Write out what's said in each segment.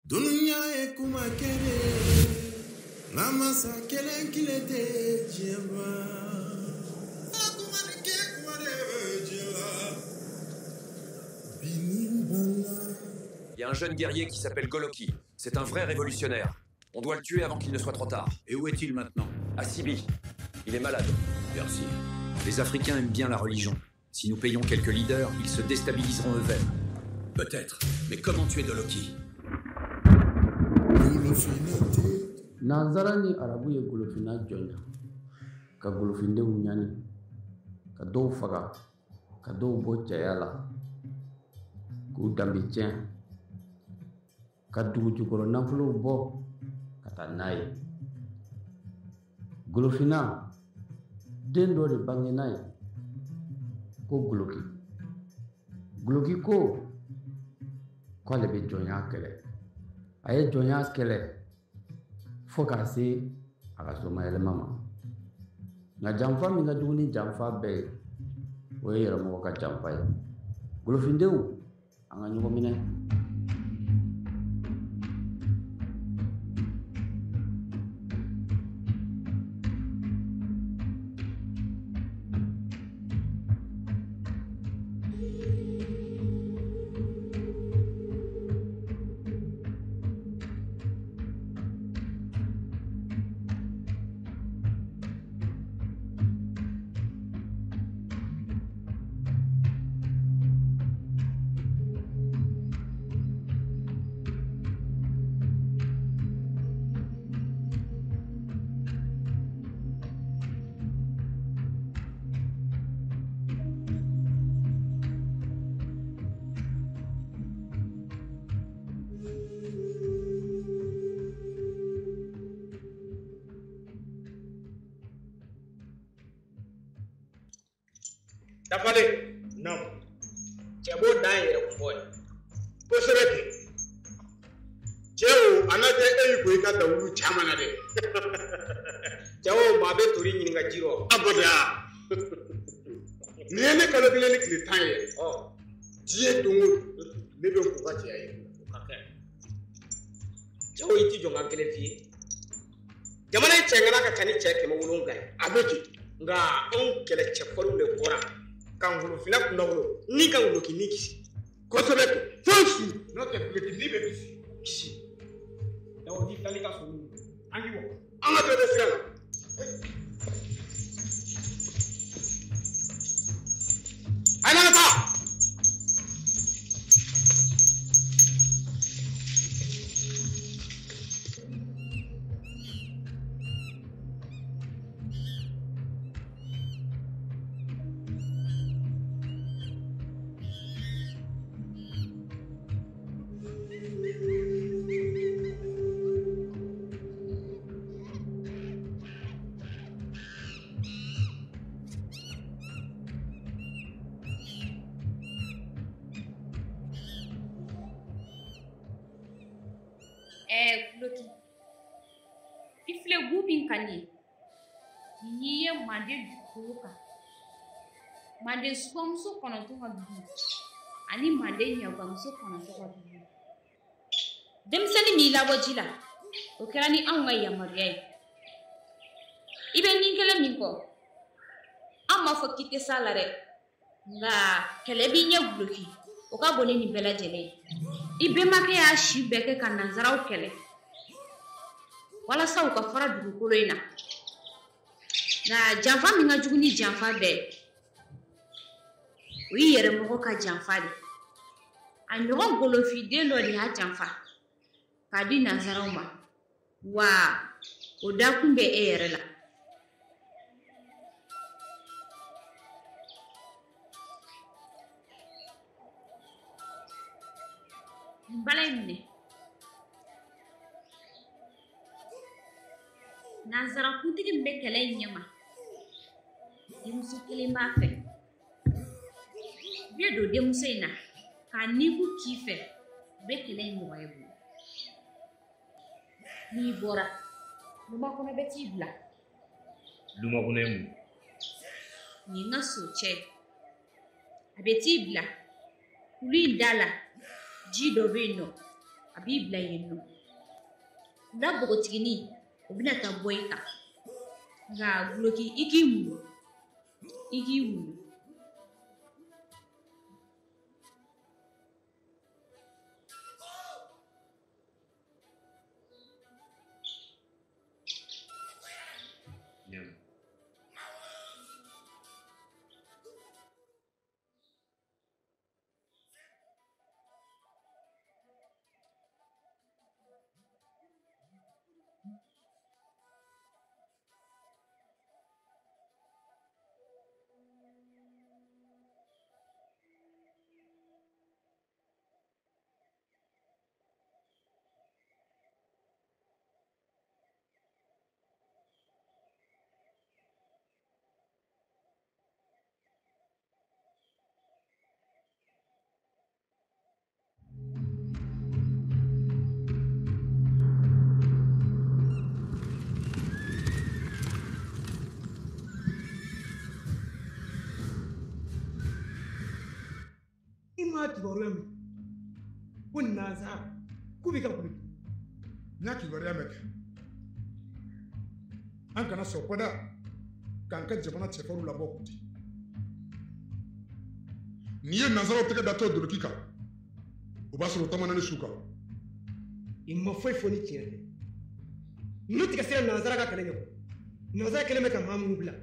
Dunuya ye kuma kɛnɛ nka masa kelen kelen tɛ diɲɛ ma. Kuma ni kɛ kuma de bɛ diɲɛ la. Bi ni banna. Il y a un jeune guerrier qui s'appelle Goloki. C'est un vrai révolutionnaire. On doit le tuer avant qu'il ne soit trop tard. Et où est-il maintenant? À Sibi. Il est malade. Merci. Les Africains aiment bien la religion. Si nous payons quelques leaders, ils se déstabiliseront eux-mêmes. Peut-être. Mais comment tuer Doloki? Golofina tɛ. Nanzara ni arabu ye golofina jɔnya ka golofindenw ɲani ka dɔw faga ka dɔw bɔ cɛya la k'u danbe tiɲɛ ka dugu jukɔrɔ nafolow bɔ ka taa n'a ye. Golofina den dɔ de bangena ye ko Goloki. Goloki ko k'ale bɛ jɔnya kɛlɛ. A ye jɔnya kɛlɛ fo k'a se a ka somayɛlɛma ma. Nka janfa min ka jugu ni janfa bɛɛ ye, o ye yɛrɛmɔgɔ ka janfa ye. Golofindenw, an ka ɲɔgɔn minɛ. Dafalen. Naamu. Cɛ b'o dan ye yɛrɛ kun bɔ ye. Kosɛbɛ kɛ. Cɛw, a n'a kɛ e y'i ko i ka dawulu caman na dɛ. Cɛw, maa bɛ tori ɲininka ji rɔ. Abada. Nin ye ne kalo 1 ni tile 10 ye. Diɲɛ don o don, ne bɛ n ko ka cɛya ye. O ka kɛ. Cɛw, i ti jɔ n ka kelen f'i ye. Jamana in cɛŋana ka ca ni cɛ 700 ye. A bɛ ten. Nka anw kɛlɛ cɛfarinw de bɔra ka ngolofina kunnawolo ni ka ngolokini kisi. Kosɛbɛ fo su n'o tɛ ngolokini bɛ kisi. Kisi. Dawudi n'i tilali ka so an k'i bɔ. An ka dɔ bɛ sira la. A n'an ka taa. Guloki, i filɛ gu min kan nin ye, n'i ye manden dugukolo kan, manden subamuso 9 ka dugu ani manden ɲagamuso 9 ka dugu. Denmisɛnnin m'i labɔ ji la, o kɛra ni anw ka yamaruya ye. I bɛ nin kelen min kɔ, an m'a fɔ k'i tɛ s'a la dɛ, nka kɛlɛ b'i ɲɛ Guloki, o ka bon ni nin bɛɛ lajɛlen ye. I bɛnbakɛ y'a si bɛɛ kɛ ka nanzaraw kɛlɛ walasa u ka fara dugukolo in na. Nka janfa min ka jugu ni janfa bɛɛ ye, o y'i yɛrɛmɔgɔ ka janfa de. A ɲɔgɔn golofiden dɔ de y'a janfa k'a di nanzaraw ma, wa o dakun bɛ e yɛrɛ la. Nin bala in minɛ. Nanzarakuntigi min bɛ kɛlɛ in ɲɛma, denmuso kelen b'a fɛ. I bɛ don denmuso in na k'a niku k'i fɛ, u bɛ kɛlɛ in nɔgɔya i bolo. N'i bɔra, lumakɔnɔ bɛ t'i bila. Lumakɔnɔ ye mun ye? Nin n ka socɛ ye. A bɛ t'i bila kulu in da la, ji dɔ bɛ yen nɔ. A b'i bila yen nɔ. U la npogotiginin, o bɛna taa bɔ i kan. Nka Guloki, i k'i muɲu. I k'i muɲu. Ɲam. I m'a kibaruya mɛn ko nanzara k'u bɛ ka Guloki. N y'a kibaruya mɛn kɛ. An kana sɔn bada k'an ka jamana cɛfarinw labɔ k'u di. N'i ye nanzaraw tɛgɛ datɔ Doloki kan, o b'a sɔrɔ u taamana ni su kan. I ma foyi fɔ ni tiɲɛ tɛ. Ninnu tigɛ sera nanzara ka kɛlɛ ɲɛ kɔ. Nanzara kɛlen bɛ ka maa minnu bila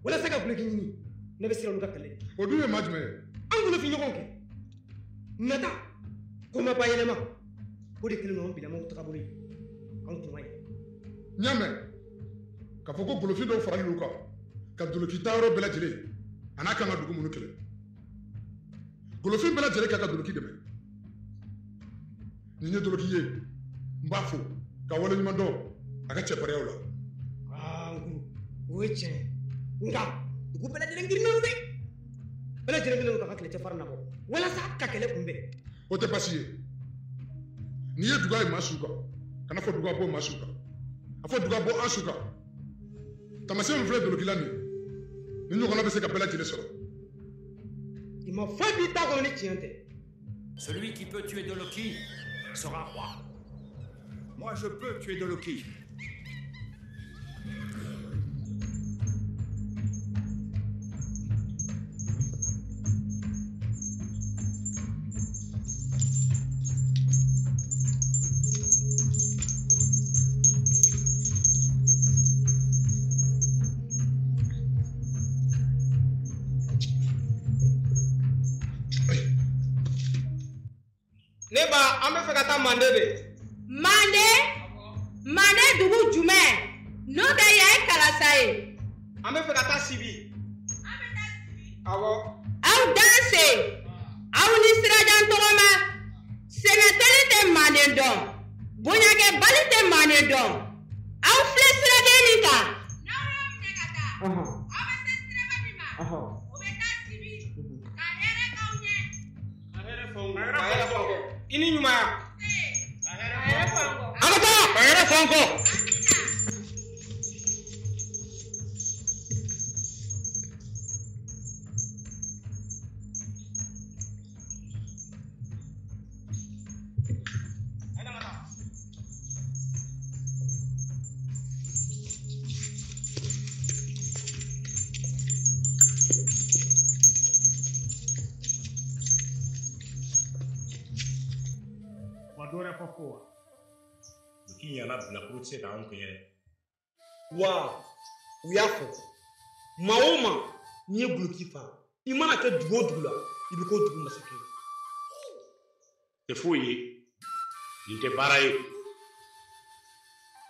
walasa ka Guloki ɲini, ne bɛ siran olu ka kɛlɛ ɲɛ. O dun ye maa jumɛn ye? An golofin ɲɔgɔn kɛ. Nata, ko ma bayɛlɛma. O de kɛlen don an bilamaw tagabolo ye. Anw tun ma ye. N y'a mɛn k'a fɔ ko golofin dɔw faralen l'u kan ka Doloki taayɔrɔ bɛɛ lajɛlen a n'a kan ka dugu minnu kɛlɛ. Golofin bɛɛ lajɛlen kan ka Doloki dɛmɛ. Ni n ye Doloki ye, n b'a fo ka waleɲuman dɔn a ka cɛfarinya la. Aa n o ye tiɲɛ ye. Nka dugu bɛɛ lajɛlen girinnen don dɛ. Bɛɛ lajɛlen kɛlen don k'a ka kɛlɛcɛ nabɔ walasa ka kɛlɛ kunbɛn. O tɛ baasi ye. N'i ye duga ye maa su kan, kana fɔ duga bɔ maa su kan. A fɔ duga bɔ an su kan. Taamasiyɛn min filɛ Doloki la nin ye, ni ɲɔgɔnna bɛ se ka bɛɛ lajɛlen sɔrɔ. I ma foyi b'i ta kɔnɔ ni tiɲɛ tɛ. Celui qui peut tuer Doloki sera roi. Moi, je peux tuer Doloki. Ne ba, an bɛ fɛ ka taa Mande de. Mande? Mande dugu jumɛn? N'o tɛ yan ye Kalasa ye. An bɛ fɛ ka taa Sibi. An bɛ taa Sibi. Awɔ. Aw danse. Aw ni sirajan tɔgɔma. Sɛnɛtɔli tɛ Mande dɔn. Bonyakɛbali tɛ Mande dɔn. Aw filɛ siraden min kan. N'aw y'aw minɛ ka taa. Aw bɛ se siraba min ma. O bɛ taa Sibi. Ka hɛrɛ k'aw ɲɛ. Ka hɛrɛ fɔ n kɔ. Ka hɛrɛ fɔ n kɔ. I ni ɲumanya. An ka taa. Ka hɛrɛ fɔ n kɔ. Bilakoro tɛ se k'anw kɛɲɛ dɛ. Wa u y'a fɔ maa o maa n'i ye Guloki fa, i mana kɛ dugu o dugu la, i bɛ k'o dugu masakɛ ye. Tɛ foyi ye, nin tɛ baara ye.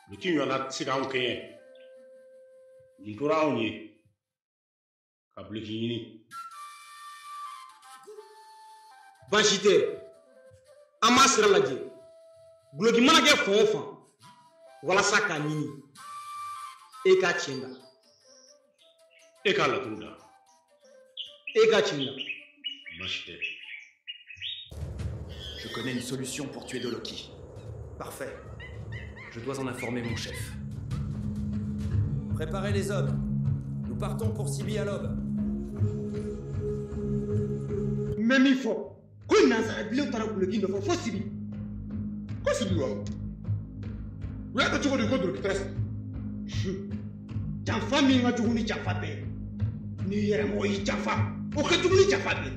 Guloki ɲɔgɔnna tɛ se k'anw kɛɲɛ. Nin tora anw ye ka Guloki ɲini. Baasi tɛ, an b'a sira lajɛ. Guloki mana kɛ fan o fan, walasa k'a ɲini, e k'a tiɲɛ da. E k'a laturu da. E k'a tiɲɛ da. Baasi tɛ. Je connais une solution pour tuer Doloki. Parfait. Je dois en informer mon chef. Préparez les hommes. Nous partons pour Sibi à l'aube. N bɛ min fɔ, ko nanzarabilenw taara Guloki nɔfɛ fo Sibi. Trace bi wa? U y'a kɛ cogo di ko doloki trace? Janfa min ka jugu ni janfa bɛɛ ye, n'i yɛrɛ mɔgɔ y'i janfa, o ka jugu ni janfa bɛɛ ye.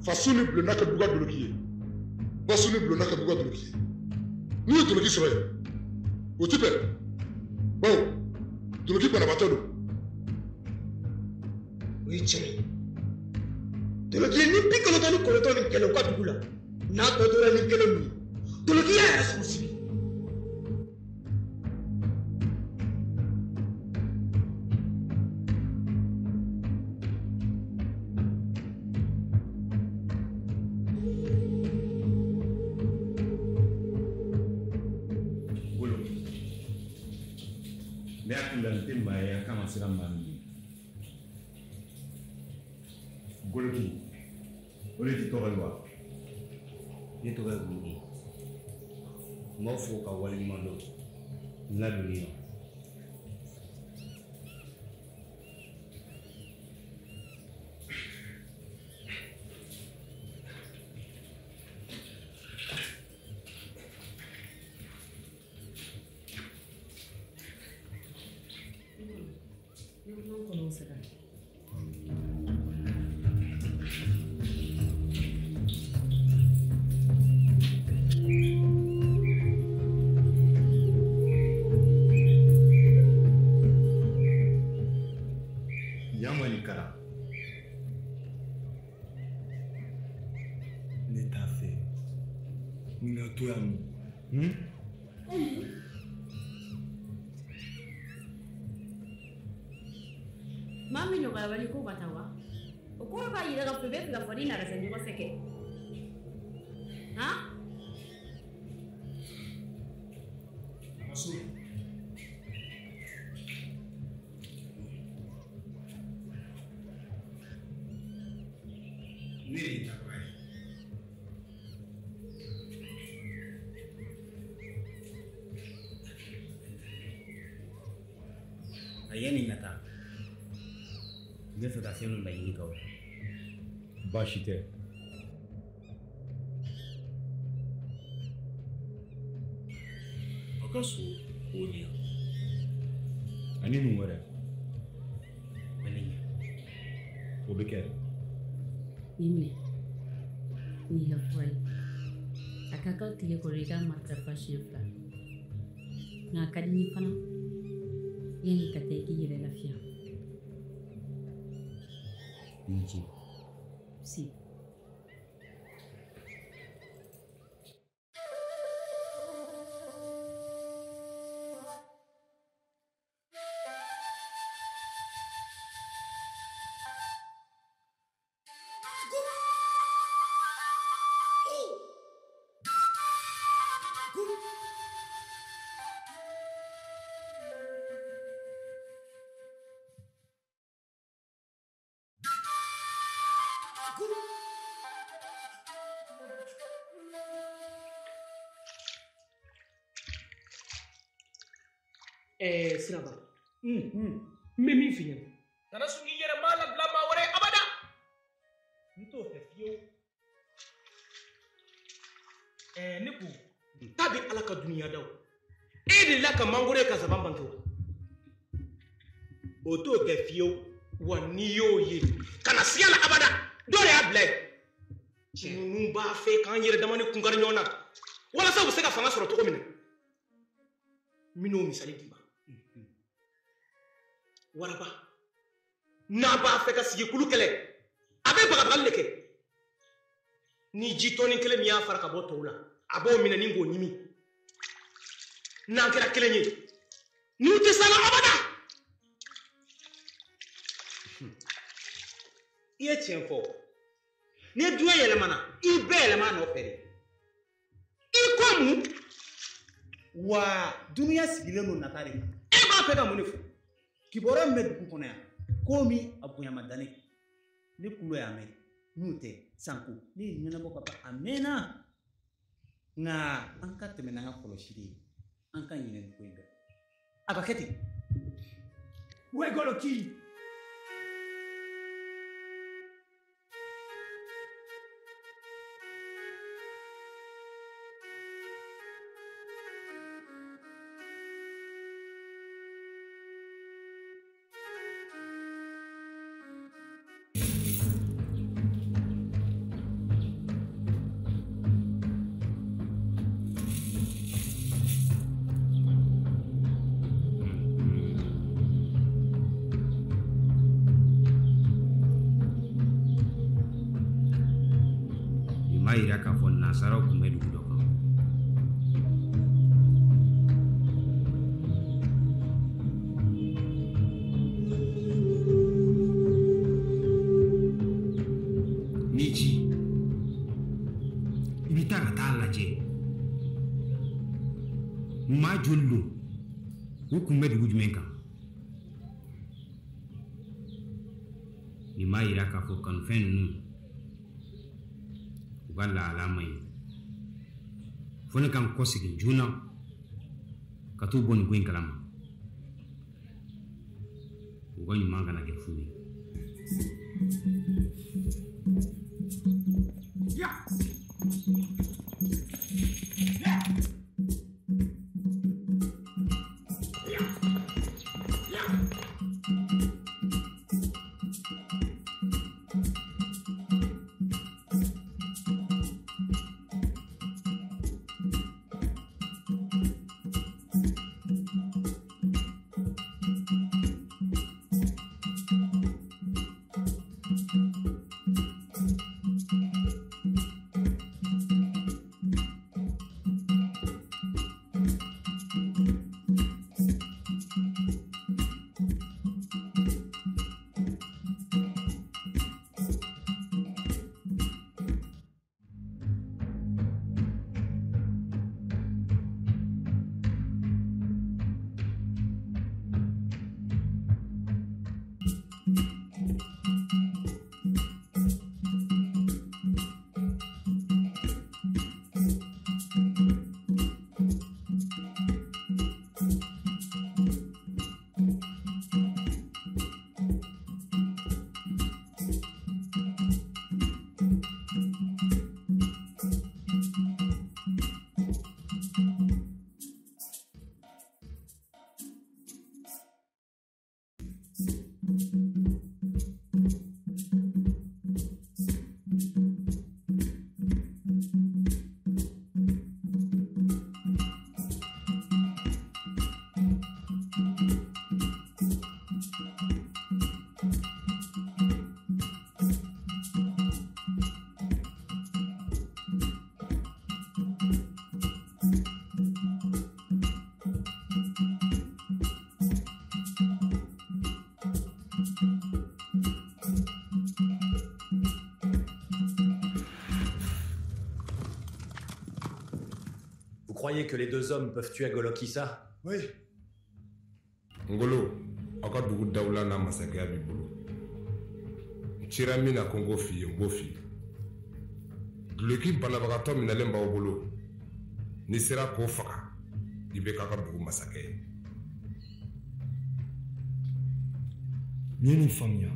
Faso ni bulonda ka dugu doloki ye, baso ni bulonda ka dugu doloki ye. N'u ye doloki sɔrɔ yen, o ti bɛn. Bawo doloki banabaatɔ don. O ye tiɲɛ ye. Doloki ye ni 99 min kɛlɛ u ka dugu la, n'a tɔ tora ni kelen min ye, doloki y'a yɛrɛ sɔrɔ sibi. Ne hakili la nin tɛ maa ye a kan ka siran maa min ye. Goloki, o de t'i tɔgɔ ye wa? Ne tɔgɔ ye Goloki. N b'aw fo ka waleɲuman dɔn n ladonni na. Ne t'a fɛ n ka to yan nɔ. Maa min nɔgɔyabali ko ka taa wa? O kɔrɔ b'a yira k'a fɔ i bɛ fɛ ka fɔ ni nana se ɲɔgɔn fɛ kɛ. Han? Masu. Ne de y'i tabaga ye. A yanni n ka taa, n bɛ fɛ ka fɛn dɔ laɲini k'aw fɛ. Baasi tɛ. A ka so o ni yan. Ani mun wɛrɛ? Ani ɲɛ. O bɛ kɛ. Nin minɛ, nin y'i ka fura ye. A ka kan tile kɔnɔ i k'a matarafa siɲɛ 2. Nka a ka di n ye fana yanni ka taa i k'i yɛrɛ lafiya. I ni ce. Si. Siraba, n bɛ min f'i ɲɛna. Kana sɔn k'i yɛrɛ maa labila maa wɛrɛ abada. N t'o fɛ fiyewu. Ne ko k'a bɛ Ala ka dunuya da o. E de la ka mangoro ye ka zaban bange wa? O t'o kɛ fiyewu. Wa n'i y'o ye, kana siga la abada. Dɔ de y'a bila yen. Ninnu b'a fɛ k'an yɛrɛ dama ni kunkari ɲɔgɔn na walasa u bɛ se ka fanga sɔrɔ cogo min na. N bɛn'o misali d'i ma. Waraba, n'a b'a fɛ ka sigi kulu kɛlɛ, a bɛ bagabagali de kɛ. Ni ji tɔnin kelen min y'a fara ka bɔ tɔw la, a b'o minɛ ni k'o ɲimi. N'an kɛra kelen ye, n'u tɛ s'an na abada. I ye tiɲɛ fɔ. Ni duɲɛ yɛlɛmana, i bɛɛ yɛlɛma a nɔfɛ de. I ko mun? Wa dunuya sigilen don nata de kan. E b'a fɛ ka mun de fɔ? Kibaruya min bɛ dugu kɔnɔ yan, ko min a bonya ma da ne kan. Ne kulo y'a mɛn, n'o tɛ sanko ne ye ɲɛnabɔ ka ban a mɛnna. Nka an ka tɛmɛ n'an ka kɔlɔsili ye, an ka ɲinɛ nin ko in bɛɛ. A ka kɛ ten. Wegoloki. Nin b'a yira k'a fɔ nansaraw tun bɛ dugu dɔ kan. N'i ci, i bɛ taa ka taa lajɛ. Maa joli don? U kun bɛ dugu jumɛn kan? Nin b'a yira k'a fɔ kanufɛn ninnu u ka lahala man ɲi. Fo ne ka n kɔsegin joona ka t'u bɔ nin ko in kalama. U ka ɲuman kana kɛ fu ye. Vous croyez que les deux hommes peuvent tuer Golokissa? Oui. Ngolo, aw ka dugu dawula n'a masakɛya b'i bolo. N cira min na ko n k'o f'i ye, n b'o f'i ye. Duloki banabagatɔ minɛlen b'aw bolo. N'i sera k'o faga, i bɛ k'a ka dugu masakɛ ye. N ye nin faamuya.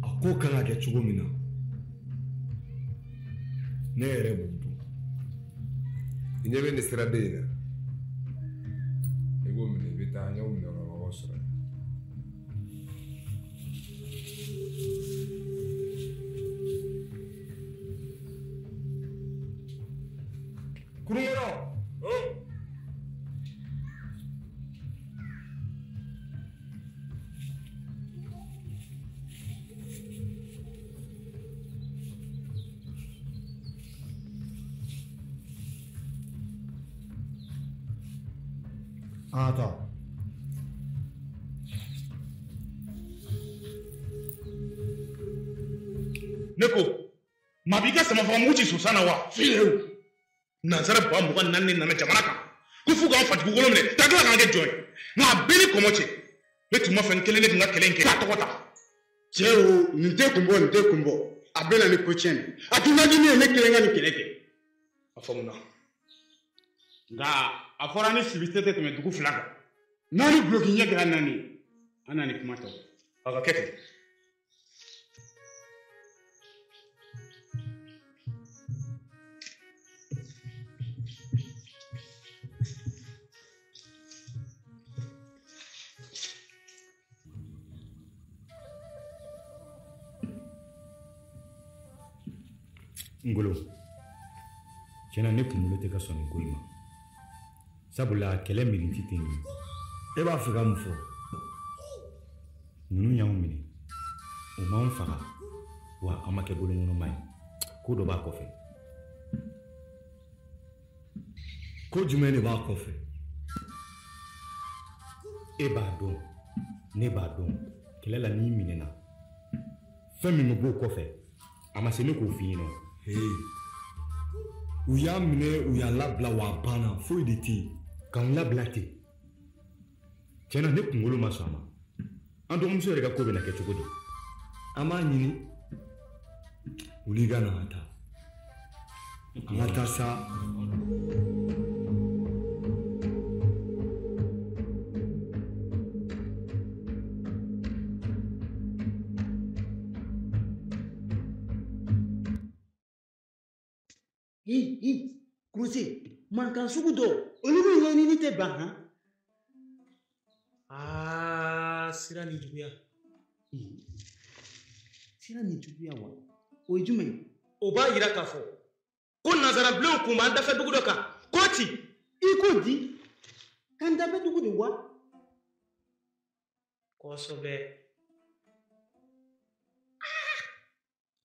A ko kan ka kɛ cogo min na, ne yɛrɛ b'o dɔn. I ɲɛ bɛ nin siraden in na, i b'o minɛ i bɛ taa n y'o minɛ yɔrɔ sɔrɔ yen. Kurungɔrɔ! An ka taa. Ne ko, maa b'i ka samafagamugu ci sonsan na wa? Fiyewu. Nansara 24 de nana jamana kan. Ko f'u k'an fajugu minɛ, ka tila k'an kɛ jɔn ye. Nka a bɛɛ ni kɔmɔ cɛ. Ne tun ma fɛ n kelen ne tun ka kɛlɛ in kɛ. K'a tɔgɔ ta. Cɛ o, nin tɛ kun bɔ, nin tɛ kun bɔ. A bɛ na ni ko tiɲɛ de. A tun ka di ne ye ne kelen ka nin kɛlɛ kɛ. A faamuna. Nka a fɔra ni sibite tɛ tɛmɛ dugu fila kan. Naani duloki ɲɛ kɛra naani ye. An na ni kuma tɔ. A ka kɛ ten. Ngolo, tiɲɛna ne kunkolo tɛ ka sɔn nin ko in ma. Sabula kɛlɛ mirinti tɛ nin ye. E b'a fɛ ka mun fɔ? Ninnu y'anw minɛ, u m'anw faga, Wa an ma kɛ bolonkɔnɔma ye. Ko dɔ b'a kɔfɛ. Ko jumɛn de b'a kɔfɛ? E b'a dɔn, ne b'a dɔn, kɛlɛ la n'i minɛna, fɛn min bɛ b'o kɔfɛ, a ma se ne k'o f'i ɲɛna. Hey, u y'a minɛ, u y'a labila wa a banna, foyi de tɛ yen. K'an labila ten. Tiɲɛna ne kunkolo ma sɔn a ma. An dɔgɔmuso yɛrɛ ka ko bɛna kɛ cogo di? An b'a ɲini. Wuli ka na an ka taa. An ka taa sa. Kuruse, mankan sugu dɔw olu bɛ ɲɛɲini tɛ ban han. Aa, sira ni juguya. Sira ni juguya wa? O ye jumɛn ye? O b'a yira k'a fɔ ko nanzarabilenw kun b'an dafɛ dugu dɔ kan ko ci. I ko di? K'an dafɛ dugu de wa? Kosɛbɛ.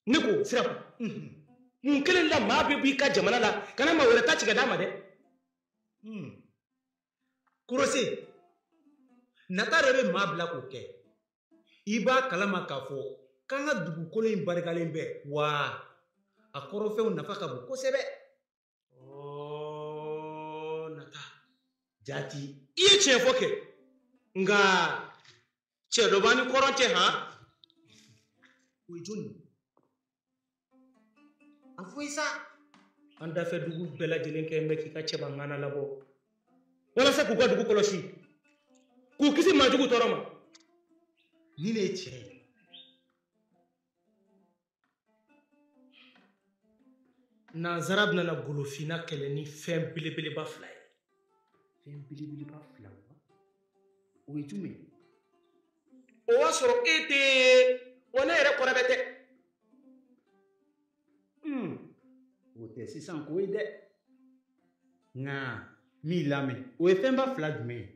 Ne ko sira. Mun kelen la maa bɛ b'i ka jamana la kana maa wɛrɛ ta ci ka d'a ma dɛ. Kurose, nata yɛrɛ bɛ maa bila k'o kɛ. I b'a kalama k'a fɔ k'an ka dugukolo in barikalen bɛ wa a kɔrɔfɛnw nafa ka bon kosɛbɛ. Ɔɔ nata. Jaati. I ye tiɲɛ fɔ kɛ nka cɛ dɔ b'an ni kɔrɔn cɛ han. O ye jɔnni ye? A fɔ i sa. An dafɛ dugu bɛɛ lajɛlen kɛ bɛ k'i ka cɛba ŋana labɔ walasa k'u ka dugu kɔlɔsi k'u kisi maajugu tɔɔrɔ ma. Ni ne ye tiɲɛ ye. Nanzara bɛna na golofinna kɛlɛ ni fɛn belebeleba fila ye. Fɛn belebeleba fila wa? O ye jumɛn ye? O y'a sɔrɔ e tɛ wa ne yɛrɛ kɔrɔbɛ tɛ. O tɛ sisan ko ye dɛ. Nka n b'i lamɛn, o ye fɛnba fila jumɛn ye?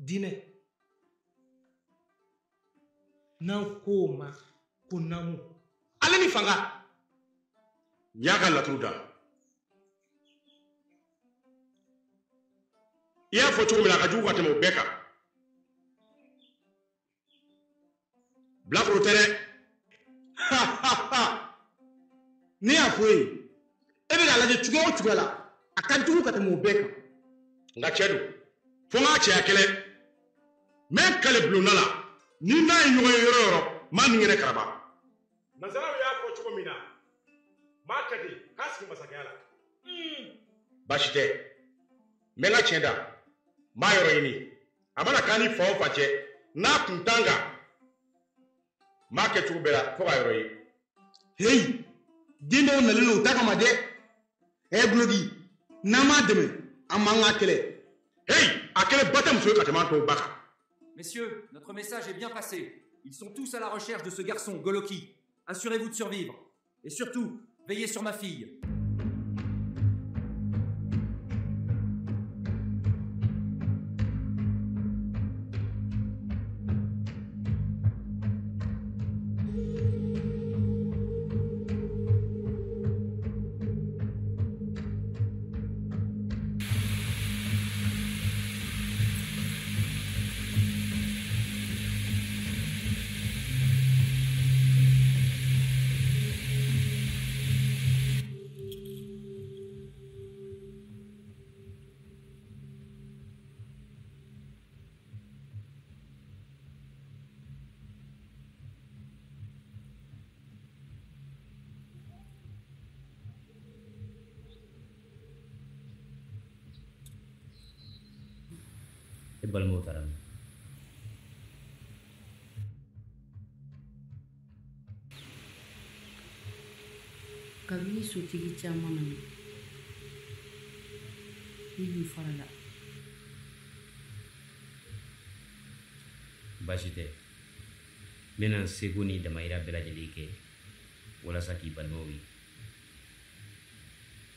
Diinɛ. N'an k'o ma ko naamu. Ale ni fanga. N y'a ka laturu da. I y'a fɔ cogo min na a ka jugu ka tɛmɛ o bɛɛ kan. Bilakoro tɛ dɛ. Ne y'a fɔ e ye, e bɛ k'a lajɛ cogoya o cogoya la, a ka jugu ka tɛmɛ o bɛɛ kan. Nka cɛ don, fo n k'a cɛya kɛlɛ. N bɛ n kale bulonda la, ni n'a ye ɲɔgɔn ye yɔrɔ o yɔrɔ, n b'a ni yɛrɛ karaba. Nanzaraw y'a fɔ cogo min na, n b'a kɛ ten k'a sigi masakɛya la. Baasi tɛ, n bɛ n ka tiɲɛ da, n b'a yɔrɔ ɲini. A mana k'an ni fa o fa cɛ, n'a kun t'an kan, n b'a kɛ cogo bɛɛ la fo k'a yɔrɔ ye. Heyi, den dɔw nalen don u ta kama dɛ. Ɛ Guloki, n'an m'a dɛmɛ, an m'an ka kɛlɛ. Heyi, a kɛlɛ ba tɛ muso ye ka tɛmɛ an tɔw ba kan. Messieurs, notre message est bien passé. Ils sont tous à la recherche de ce garçon, Goloki. Assurez-vous de survivre. Et surtout, veillez sur ma fille. E balimaw taara min? Kabini sotigi caman nana, ne y'u farala. Baasi tɛ. N bɛna n seko ni damayira bɛɛ lajɛlen kɛ walasa k'i balimaw ye.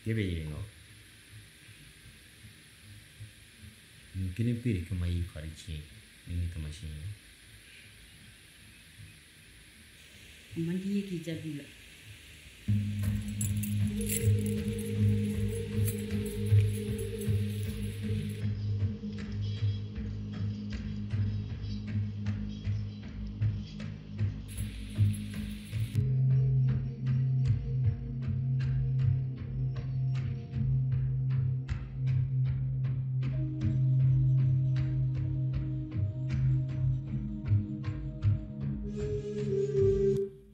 Ne bɛ ɲininka o. Nin kelen pe de kama y'i fari tiɲɛ ni nin taamasiyɛn ye. A man di n ye k'i jaabi o la.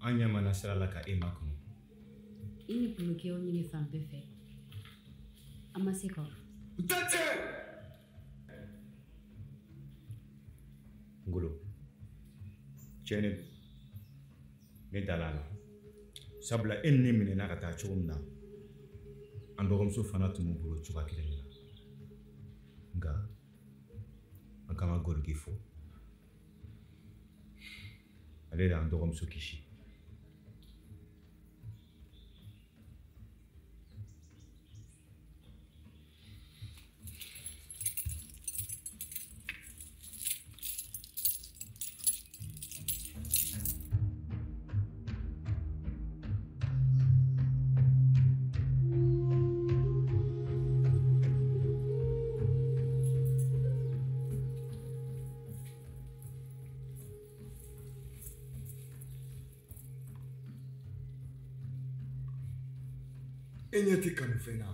An ɲɛ mana sira la ka e makɔnɔ. I ni Golokɛ ɲini fan bɛɛ fɛ. An ma se ka. Ngolo, tiɲɛ de don. Ne dala a la. Sabula e ni ne minɛna ka taa cogo min na, an dɔgɔmuso fana tun b'u bolo cogoya kelen de la. Nka an kan ka Goloki fo. Ale de y'an dɔgɔmuso kisi. E ɲɛ tɛ kanufɛn na.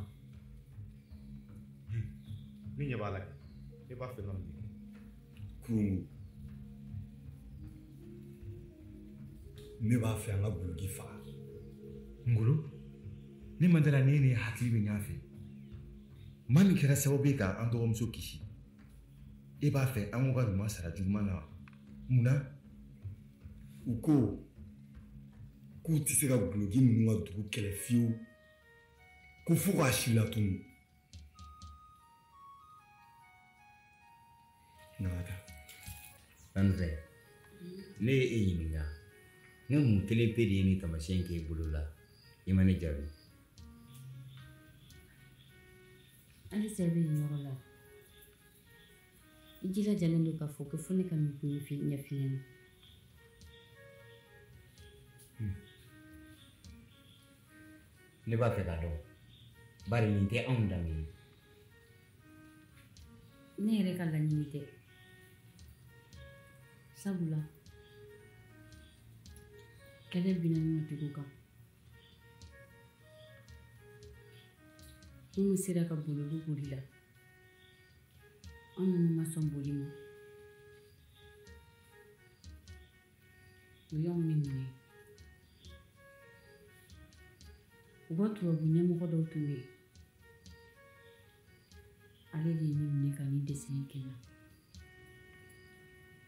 Ne ɲɛ b'a la kɛ. E b'a fɛ ka mun de kɛ? Kurungu, ne b'a fɛ an ka Goloki faga. Ngolo, ne man dala ne ni hakili bɛ ɲɔgɔn fɛ. Maa min kɛra sababu ye k'an dɔgɔmuso kisi, e b'a fɛ an k'o ka ɲuman sara juguman na wa? Mun na? U ko k'u tɛ se ka Goloki ninnu ka dugu kɛlɛ fiyewu. Ko fo k'a si latunu. Nana. Kanufɛ, ne ye e ɲininka. Ne mun kelen pe de ye nin taamasiyɛn k'e bolo la? I ma ne jaabi. Halisa i bɛ nin yɔrɔ la. I jilajalen don k'a fɔ ko fo ne ka nin ko in ɲɛf'i ɲɛna. Ne b'a fɛ k'a dɔn. Bari nin tɛ anw danbe ye. Ne yɛrɛ ka laɲini tɛ. Sabula kɛlɛ binna n ka dugu kan. Minnu sera ka boli olu bolila. An minnu ma sɔn boli ma, o y'anw de minɛ. U ka tubabu ɲɛmɔgɔ dɔw tun bɛ yen. Ale de ye ne minɛ ka nin dessin kɛ n na.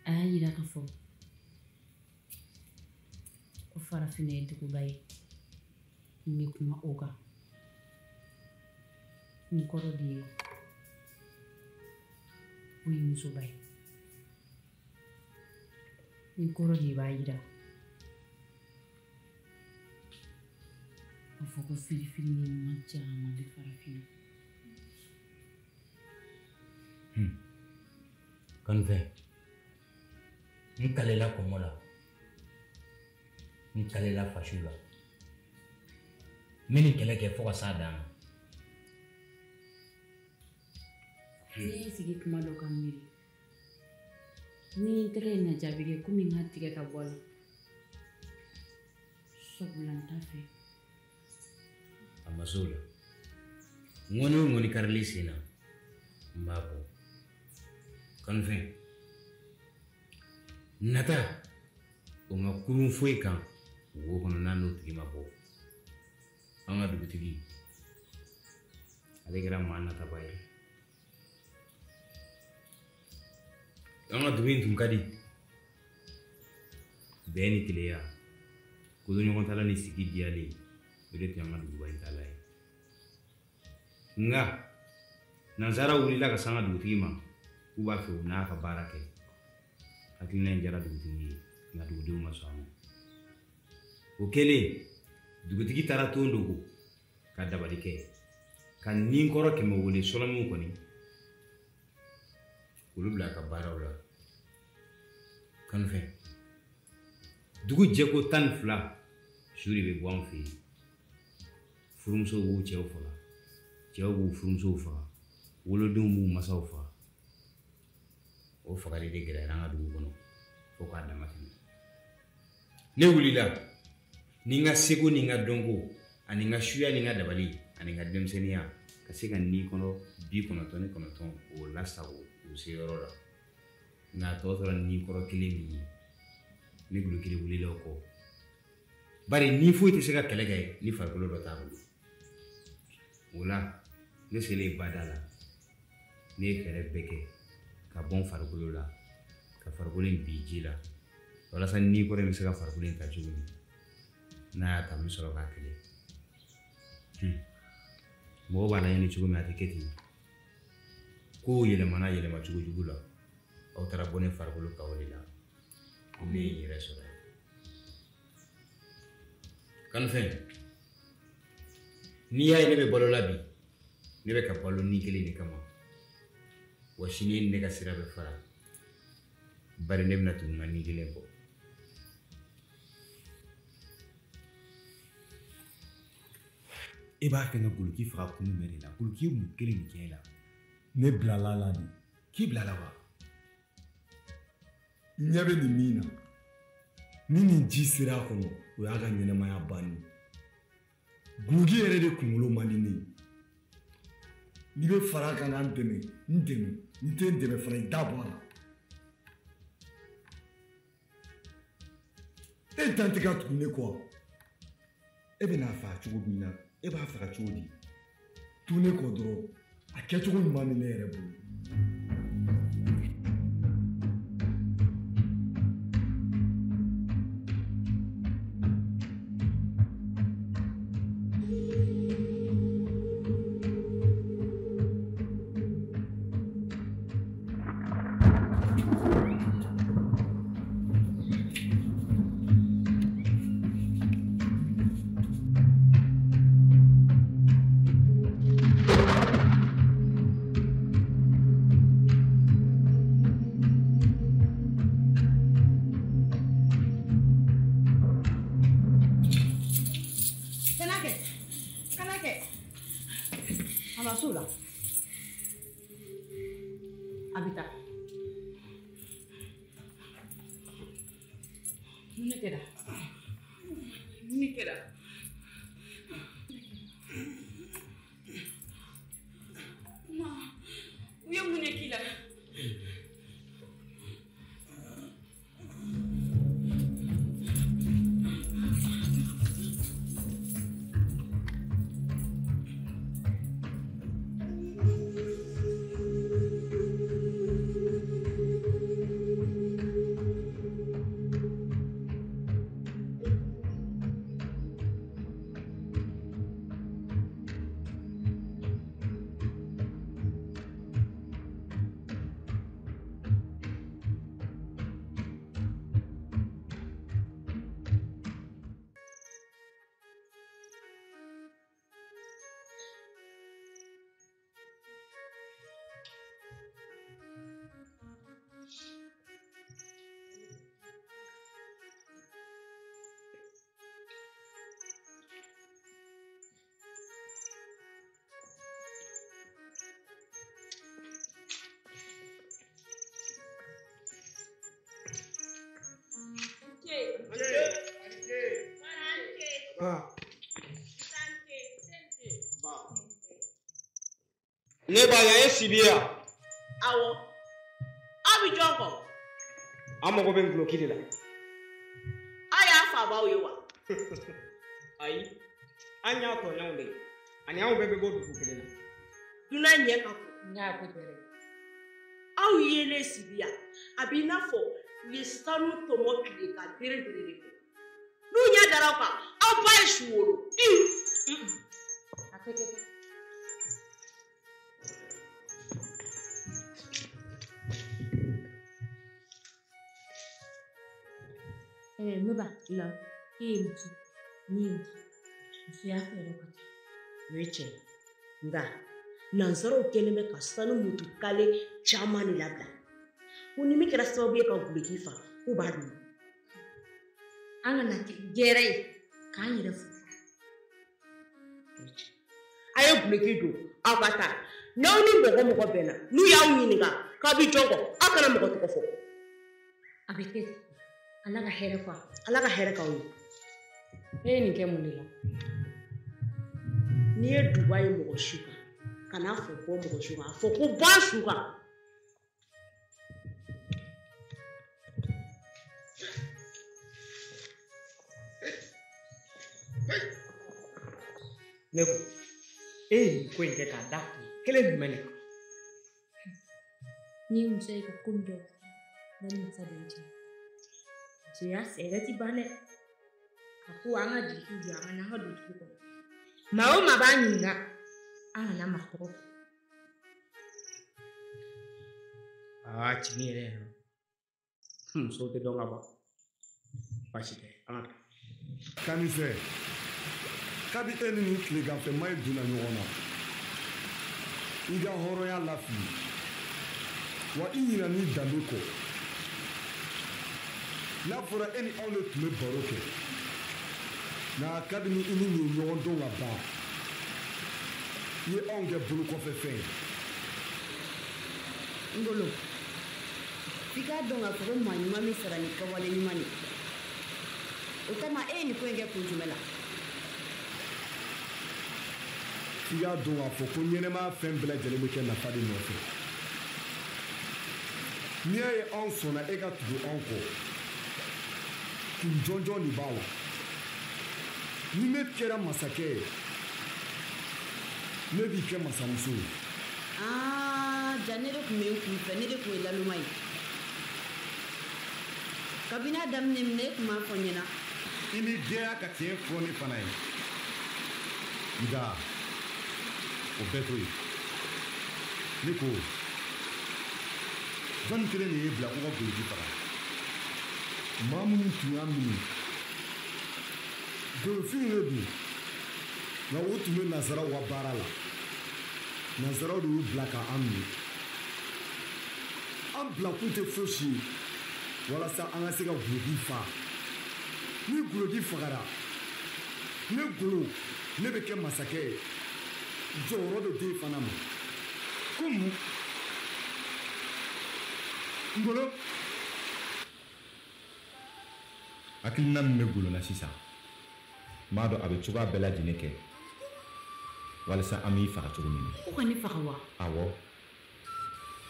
A y'a yira k'a fɔ ko farafinna ye duguba ye. N bɛ kuma o kan. Nin kɔrɔ de ye o ye musoba ye. Nin kɔrɔ de b'a yira k'a fɔ ko firifiri ni ɲuman caman bɛ farafinna. Kanufɛ, n kalela kɔngɔ la, n kalela faso la. N bɛ nin kɛlɛ kɛ fo ka s'a dan na. Ne ye n sigi kuma dɔ kan miiri. Ni n tɛgɛ ye na jaabi kɛ komi n k'a tigɛ ka bɔ a la. Sabula n t'a fɛ. A ma s'o la. Ŋɔni o ŋɔni karili sen na, n b'a bɔ. Kanufɛn, nata o ma kurun foyi kan wo kɔnɔ n'a n'o tigi ma bɔ. An ka dugutigi, ale kɛra maa nataba ye. An ka dugu in tun ka di. Bɛn ni keleya, kodoɲɔgɔntala ni sigi diyalen, o de tun y'an ka duguba in taala ye. Nka nansaraw wulila ka s'an ka dugutigi ma k'u b'a fɛ u n'a ka baara kɛ. Hakilina in diyara dugutigi ye, nka dugudenw ma sɔn a ma. O kɛlen, dugutigi taara ton dogo ka dabali kɛ, ka ninkɔrɔ 100 wele sɔlɔmiw kɔni, olu bila a ka baaraw la. Kanufɛn, Dugu jɛko 12 su de bɛ bɔ an fɛ yen. Furumusow b'u cɛw faga, cɛw b'u furumusow faga, wolodenw b'u masaw faga. O fagali de gɛlɛyara an ka dugu kɔnɔ fo k'a dama tɛmɛ. Ne wulila ni n ka seko ni n ka dɔnko ani n ka suya ni n ka dabali ani n ka denmisɛnninya ka se ka ni kɔnɔ 99 o lasago o se yɔrɔ la. Nka a tɔ tora ni kɔrɔ kelen min ye, ne Gulokiri wulila o kɔ. Bari ni foyi tɛ se ka kɛlɛ kɛ ni farikolo dɔ t'a bolo. O la ne selen bada la, ne ye fɛɛrɛ bɛɛ kɛ ka bɔ n farikolo la, ka farikolo in bin ji la walasa ni kɔrɔ in bɛ se ka farikolo in ta cogo min. N'a y'a ta n bɛ sɔrɔ k'a kɛlɛ. Mɔgɔw b'a laɲini cogo min a tɛ kɛ ten. Kow yɛlɛmana yɛlɛma cogo jugu la. Aw taara bɔ ne farikolo kan o de la. Ne ye n yɛrɛ sɔrɔ yan. Kanufɛn, n'i y'a ye ne bɛ balo la bi, ne bɛ ka balo ni kelen de kama. Wa sini ne ka sira bɛ fara. Bari ne bɛna tugu n ka ni kelen kɔ. E b'a fɛ ka Goloki faga kun jumɛn de la? Goloki ye mun kelen de kɛ e la? Ne bilala la de. K'i bilala wa? I ɲɛ bɛ nin min na, ni nin ji sera a kɔnɔ, o y'a ka ɲɛnɛmaya bannen ye. Goloki yɛrɛ de kunkolo man di ne ye. N'i bɛ fara a kan ka n dɛmɛ, n dɛmɛ. N'i tɛ n dɛmɛ fana, i da bɔ a la. E dan tɛ ka tugu ne kɔ wa? E bɛna a faga cogo min na, e b'a faga cogo di? To ne kɔ dɔrɔn, a kɛcogo ɲuman bɛ ne yɛrɛ bolo. Ne ba yan ye Sibi ye wa? Awɔ. Aw bɛ jɔn kɔ? An mago bɛ Goloki de la. Aw y'a fabaw ye wa? Ayi, an y'a tɔɲɔgɔnw de ye. Ani anw bɛɛ bɛ bɔ dugu kelen na. Dunan ɲɛ ka bon. N y'a ko bɛrɛ. Aw yelen Sibi yan, a b'i n'a fɔ u ye sanu tɔmɔ tile ka bere bere de bɔ. N'u ɲɛ dara aw kan, aw ba ye su wolo. A tɛ kɛ. Ne ba la e ye muso ne ye muso musoya fɛɛrɛ ka ca. O ye tiɲɛ ye, nka nansaraw kɛlen bɛ ka sanu mutukale caman de labila ko ni min kɛra sababu ye ka Goloki faga k'u b'a dun. An kana kɛ gɛrɛ ye k'an yɛrɛ fo. A ye guloki don aw ka taa. N'aw ni mɔgɔ mɔgɔ bɛnna n'u y'aw ɲininka k'aw bɛ jɔn kɔ aw kana mɔgɔ tɔgɔ fɔ. A bɛ kɛ ten. Ala ka hɛrɛ fɔ. Ala ka hɛrɛ k'aw ye. Ne ye nin kɛ mun de la? N'i ye duba ye mɔgɔ su kan, kan'a fɔ bɔ mɔgɔ su kan, a fɔ ko bɔ a su kan. Ne ko e ye nin ko in kɛ k'a da kun kelen jumɛn de kan? N'i ye muso ye ka ko min dɔn, ne nimisa de ye cɛ. Musoya sɛgɛn ti ban dɛ. A ko an ka jigin jɔ an ka n'an ka don dugu kɔnɔ. Maa o maa b'an ɲininka, an kana maa tɔgɔ fɔ. Aa tiɲɛ yɛrɛ yɛrɛ musow tɛ dɔn ka ban. Baasi tɛ an ka taa. Kanisɛ, kabi e ni nin tileganfɛma in donna ɲɔgɔn na, i ka hɔrɔnya lafili, wa i ɲinɛ n'i danbe kɔ. N'a fɔra e ni anw de tun bɛ baro kɛ, nka kabini i ni nin ye ɲɔgɔn dɔn ka ban, i ye anw kɛ bolokɔfɛfɛn ye. Ngolo, f'i k'a dɔn k'a fɔ ko maa ɲuman bɛ sara ni kɛwale ɲuman ye. O kama e ye nin ko in kɛ kun jumɛn la? F'i k'a dɔn k'a fɔ ko ɲɛnɛmaya fɛn bɛɛ lajɛlen bɛ kɛ nafa de nɔfɛ. N'i y'a ye anw sɔnna e ka tugu anw kɔ, kun jɔnjɔn de b'a la. Ni ne kɛra masakɛ ye, ne b'i kɛ masamuso ye. Aa, ja ne de tun bɛ n kun fɛ, ne de tun ye laloma ye. Kabini a daminɛ minɛ e tun b'a fɔ n ɲɛna. I ni jɛya ka tiɲɛ fɔ ne fana ye. Nka o bɛɛ to yen. Ne ko jɔnni kelen de y'e bila ko ka Goloki faga? Maa minnu tun y'a minɛ, golofinw de don, nka u tun bɛ nansaraw ka baara la. Nansaraw de y'u bila ka an minɛ. An bilakun tɛ fosi ye walasa an ka se ka Goloki faga. Ni Goloki fagara, ne Golo, ne bɛ kɛ masakɛ ye. Jɔyɔrɔ bɛ den fana ma. Ko mun? Ngolo. Hakilina min bɛ Golo la sisan, n b'a dɔn a bɛ cogoya bɛɛ lajɛlen kɛ walasa an b'i faga cogo min na. Ko ka ne faga wa? Awɔ.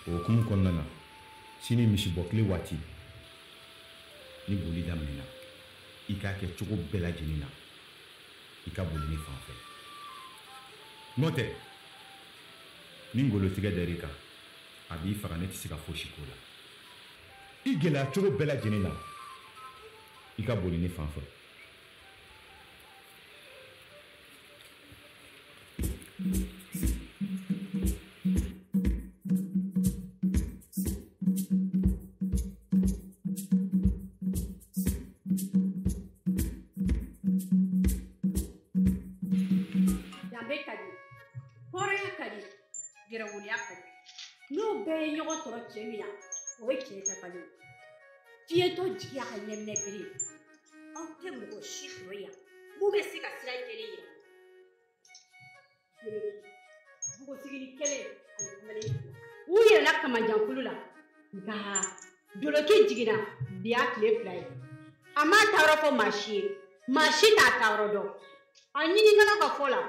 O hukumu kɔnɔna na, sini misibɔtile waati, ni boli daminɛna, i k'a kɛ cogo bɛɛ lajɛlen na, i ka boli ne fan fɛ. N'o tɛ, ni Ngolo tigɛ dar'i kan, a b'i faga, ne tɛ se ka fosi k'o la. I gɛlɛya cogo bɛɛ lajɛlen na, i ka boli ne fan fɛ. Danbe ka di, hɔrɔnya ka di, yɛrɛwoloya ka di. N'o bɛɛ ye ɲɔgɔn sɔrɔ cɛ min na, o ye cɛ dafalen ye. Fiyentɔ jigi y'a ka ɲɛminɛ bere ye. Aw tɛ mɔgɔ si sɔrɔ yan mun bɛ se ka sira jɛlen yira. Npogotiginin kelen ani kamalen fila. U yɛlɛla kamanjankulu la, nka Doloki jiginna bi y'a tile 2 ye. A m'a taayɔrɔ fɔ maa si ye, maa si t'a taayɔrɔ dɔn. A ɲinikɛlaw ka fɔ la.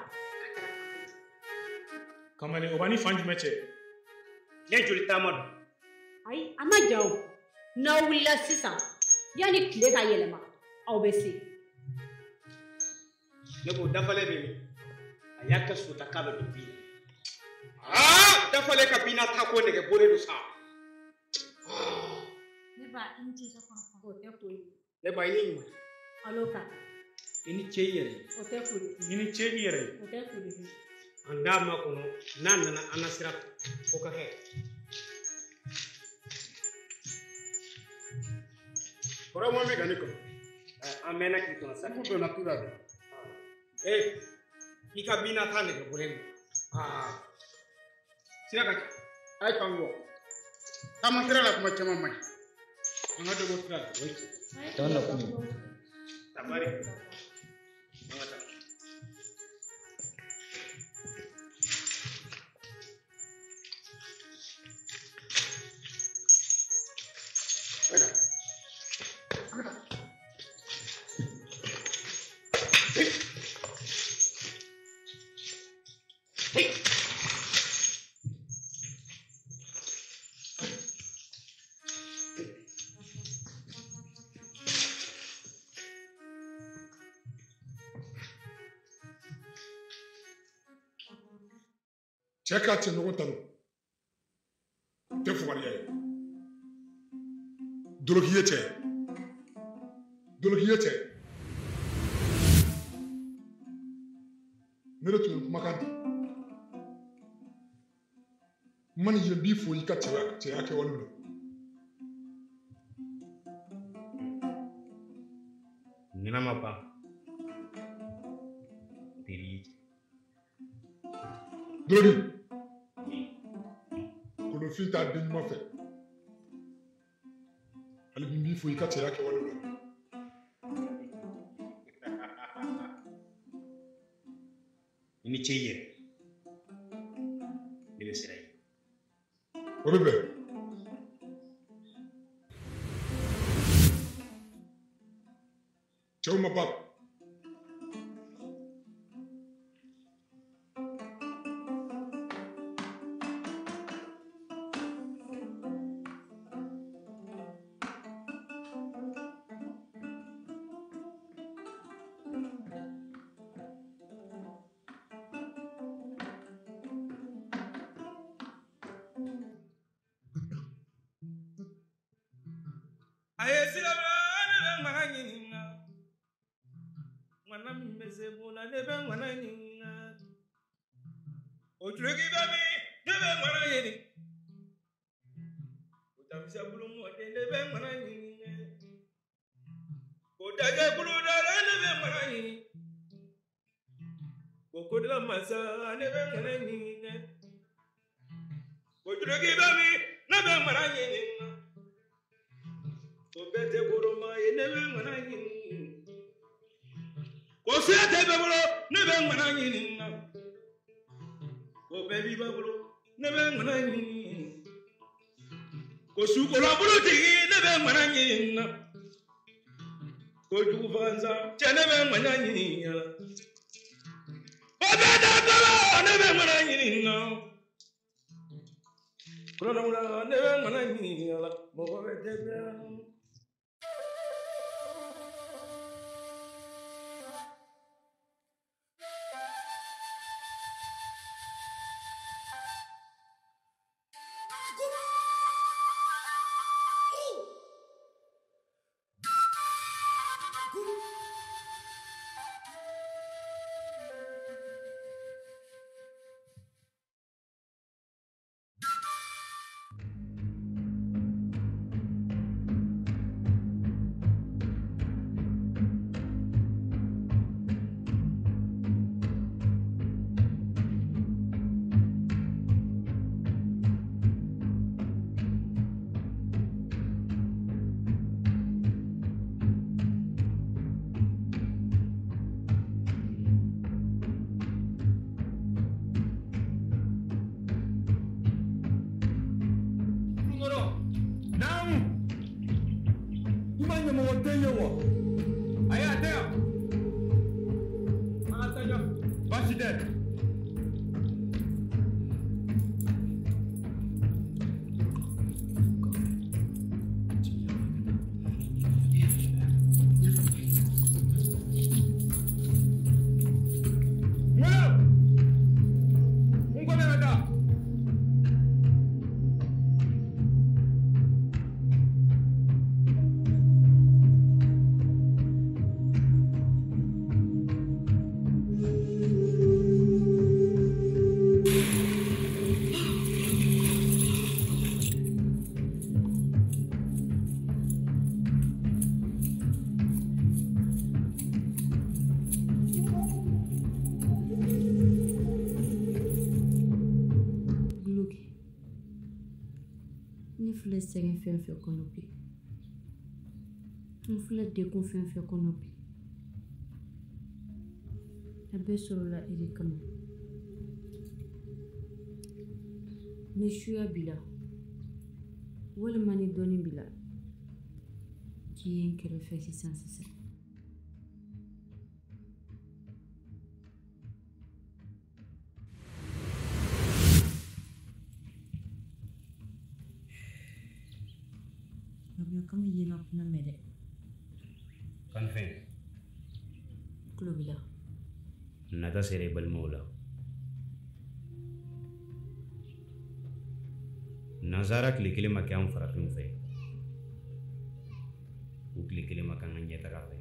Kamalen, o b'a ni fan jumɛn cɛ? Ne joli taama don. Ayi, a ma jan o. N'aw wulila sisan, yanni tile ka yɛlɛma, aw bɛ se. Ne ko dafalen bɛ min? A y'a kɛ sota k'a bɛ don bin na. Aa, dafalen ka bin na taa ko nɛgɛ bɔlen don sa. Ne ba, i ni ce i ka kɔrɔfɔ. O tɛ ko ye. Ne ba, i ni ɲuman. Alo ka. I ni ce i yɛrɛ ye. O tɛ ko ye. I ni ce i yɛrɛ ye. O tɛ ko ye. An d'a ma kɔnɔ n'a nana an na sira o ka kɛ. Kɔrɔ mɔn bɛ ka ne kɔnɔ. An mɛnna k'i kɔnɔ sa. N kun donna tu la dɛ. Ee, i ka bin na taa nɛgɛ bɔlen don. Aa, sira ka ca. A ye kan bɔ. Taama sira la kuma caman man ɲi. An ka dɔ bɔ sira la. O ye tiɲɛ. T'an nakun ye. Tabari. An ka taa. Cɛ k'a cɛɲɔgɔn tanu tɛ fugariya ye. Doloki ye cɛ ye. Doloki ye cɛ ye. Ne de tun ye kumakan di. N ma nin ye n b'i fo i ka cɛya kɛwale la. Ɲɛna ma ban. Teri ye. Doloki. Kolonfin t'a den ɲuman fɛ. Hali bi n b'i fo i ka cɛya kɛwale la. I ni ce i yɛrɛ. Ne bɛ siran i ɲɛ. O bɛ bɛn. Cɛw ma ban. A ye silamɛ ne bɛ ŋwana ɲininka. Ŋwana min bɛ se bon na ne bɛ ŋwana ɲininka. O tuloki bɛ min ne bɛ ŋwana ɲini. O tamisɛ bulu mɔden ne bɛ ŋwana ɲininka. O dajɛ kulu dala ne bɛ ŋwana ɲini. O kodila masa ne bɛ ŋwana ɲininka. O tuloki bɛ min ne bɛ ŋwana ɲininka. O bɛɛ tɛ koroma ye ne bɛ ŋwana ɲini. Ko fiɲɛ tɛ bɛɛ bolo ne bɛ ŋwana ɲini na. Ko bɛɛ b'i ba bolo ne bɛ ŋwana ɲini. Ko sukola tigi ne bɛ ŋwana ɲini na. Ko jugu fagansa cɛ ne bɛ ŋwana ɲini na. O bɛɛ tɛ bolo ne bɛ ŋwana ɲini na. Kɔnɔna ne bɛ ŋwana ɲini na. Mɔgɔ bɛ tɛ bɛɛ. Filɛ sɛgɛn fɛn fɛn kɔnɔ bi, n filɛ degun fɛn fɛn kɔnɔ bi, A bɛɛ sɔrɔla e de kama. Ni suya b'i la, walima ni dɔnni b'i la, k'i ye n kɛrɛfɛ sisan sisan. Babuya kama i ye n ka kuma mɛn dɛ. Kanifɛn. Tulo b'i la. Nata sera i balimaw la. Nansara tile kelen ma kɛ an farafinw fɛ. U tile kelen ma kɛ an ka ɲɛtaga fɛ.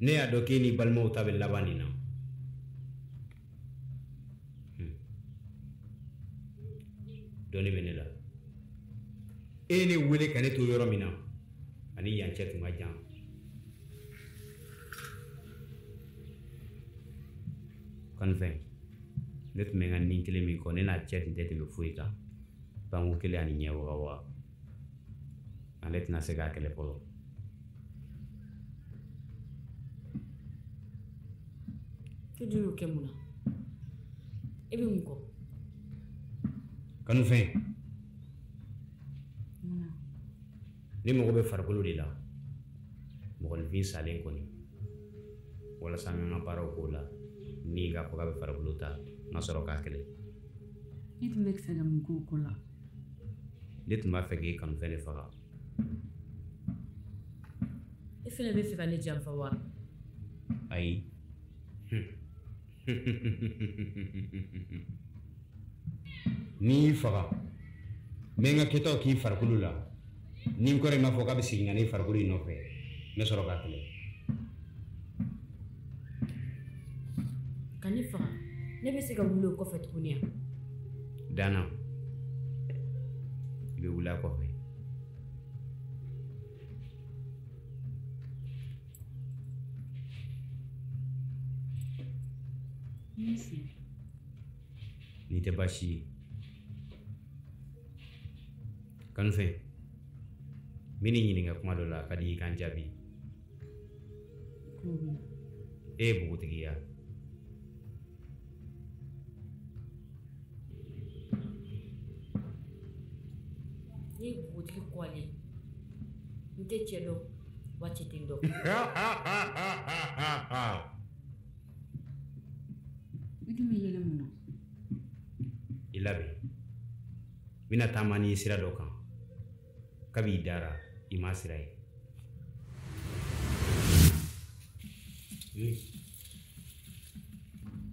Ne y'a dɔn k'e n'i balimaw ta bɛ laban nin na. Dɔnni bɛ ne la. E ye ne wele ka ne to yɔrɔ min na, ani yan cɛ tun ka jan. Kanifɛn, ne tun bɛ n ka nin kelen min kɔ, ne n'a cɛ tun tɛ tɛmɛ foyi kan. Banko kelen ani ɲɛ waga waga. Ale tɛna se k'a kɛlɛ fɔlɔ. E dun y'o kɛ mun na? E bɛ mun kɔ? Kanufɛn. Mun na? Ne mago bɛ farikolo de la. Mɔgɔninfin salen kɔni. Walasa n ka n ka baaraw k'o la. Ni k'a fɔ k'a bɛ farikolo ta, n ka sɔrɔ k'a kɛlɛ. E tun bɛ fɛ ka mun k'o ko la? Ne tun b'a fɛ k'e kanufɛn de faga. E fɛnɛ bɛ fɛ ka ne janfa wa? Ayi. N'i y'i faga, n bɛ n ka kɛtaw k'i farikolo la. Ni n kɔrɔ in m'a fɔ k'a bɛ segin ka na i farikolo in nɔfɛ, n bɛ sɔrɔ k'a kɛlɛ. Ka ne faga, ne bɛ se ka wuli o kɔfɛ tuguni wa? Dana, i bɛ wuli a kɔfɛ. N'i tɛ baasi ye. Kanufɛn, n bɛ n'i ɲininka kuma dɔ la, a ka di i ka n jaabi. E ye npogotigi ye wa? Ne ye npogotigi kɔlen ye. N tɛ cɛ dɔn, wa cɛ tɛ n dɔn. I dun bɛ yɛlɛ mun na? I labɛn. N bɛna taama n'i ye sira dɔ kan. Kabi i dara, i m'a sira ye.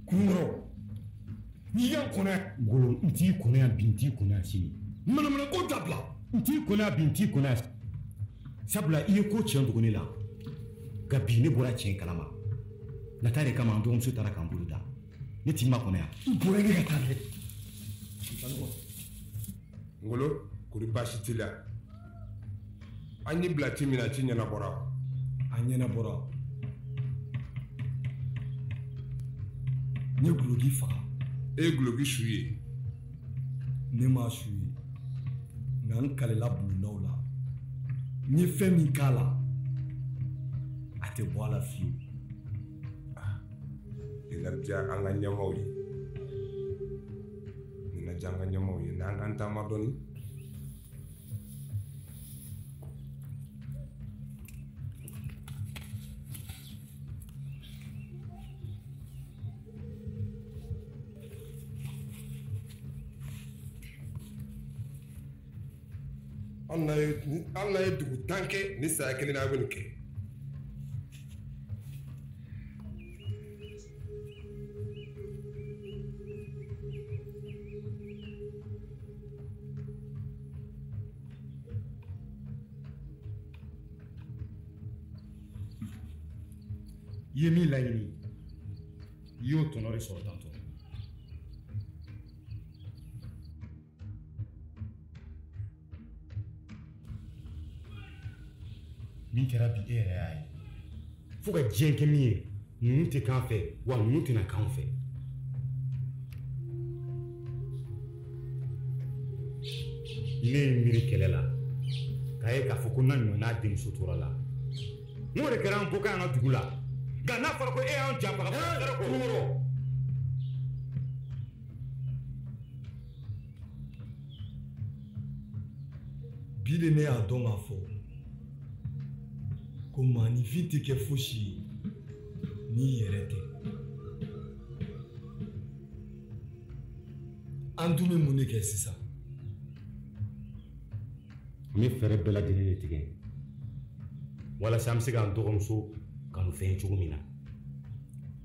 Kunkɔrɔ, n'i y'a kɔnɔ Ngolo, n t'i kɔnɔ yan bi, n t'i kɔnɔ yan sini. Manamana ko dabila, n t'i kɔnɔ yan bi, n t'i kɔnɔ yan. Sabula i ye ko tiɲɛ dogo ne la. Nka bi ne bɔra tiɲɛ kalama. Nata de kama an dɔgɔmuso taara k'an bolo da. Ne t'i makɔnɔ yan. I bɔra ne ka taa dɛ. Ngolo, kori baasi t'i la? An y'i bila ci min na, ci ɲɛnabɔra. A ɲɛnabɔra. N ye Guloki faga. E ye Guloki su ye? Ne m'a su ye. Nka n kalela bulondaw la. N ye fɛn min k'a la, a tɛ bɔ a la fiyewu. Nin na diya an ka ɲɛmaaw ye. Nin na diya an ka ɲɛmaaw ye. N'an k'an taama dɔɔni. Hali n'a ye dugu tan kɛ ni saya kelen na, a bɛ nin kɛ. I ye min laɲini, i y'o tɔnɔ de sɔrɔ tantɔ. Min kɛra bi e yɛrɛ y'a ye. Fo ka diɲɛ kɛ min ye, ninnu tɛ k'an fɛ, wa ninnu tɛna k'an fɛ. Ne ye miiri kɛlɛ la, k'a ye k'a fɔ ko n'a ɲɔgɔn n'a denmuso tora la. N'o de kɛra an bɔkan an ka dugu la. Nka n'a fɔra ko e y'anw janfa ka fara ko. Bi de ne y'a dɔn k'a fɔ ko maaninfin tɛ kɛ fosi ye n'i yɛrɛ tɛ. An dun bɛ mun de kɛ sisan? An bɛ fɛɛrɛ bɛɛ lajɛlen de tigɛ walasa an bɛ se k'an dɔgɔmuso kanu fɛn cogo min na.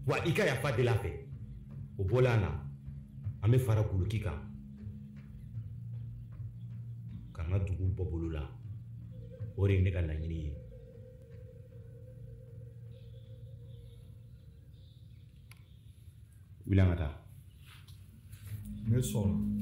Wa i ka yafa deli a fɛ, o bɔlen a na, an bɛ fara Goloki kan k'an ka dugu bɔ bolo la. O de ye ne ka laɲini ye. Wuli an ka taa. Ne sɔnna.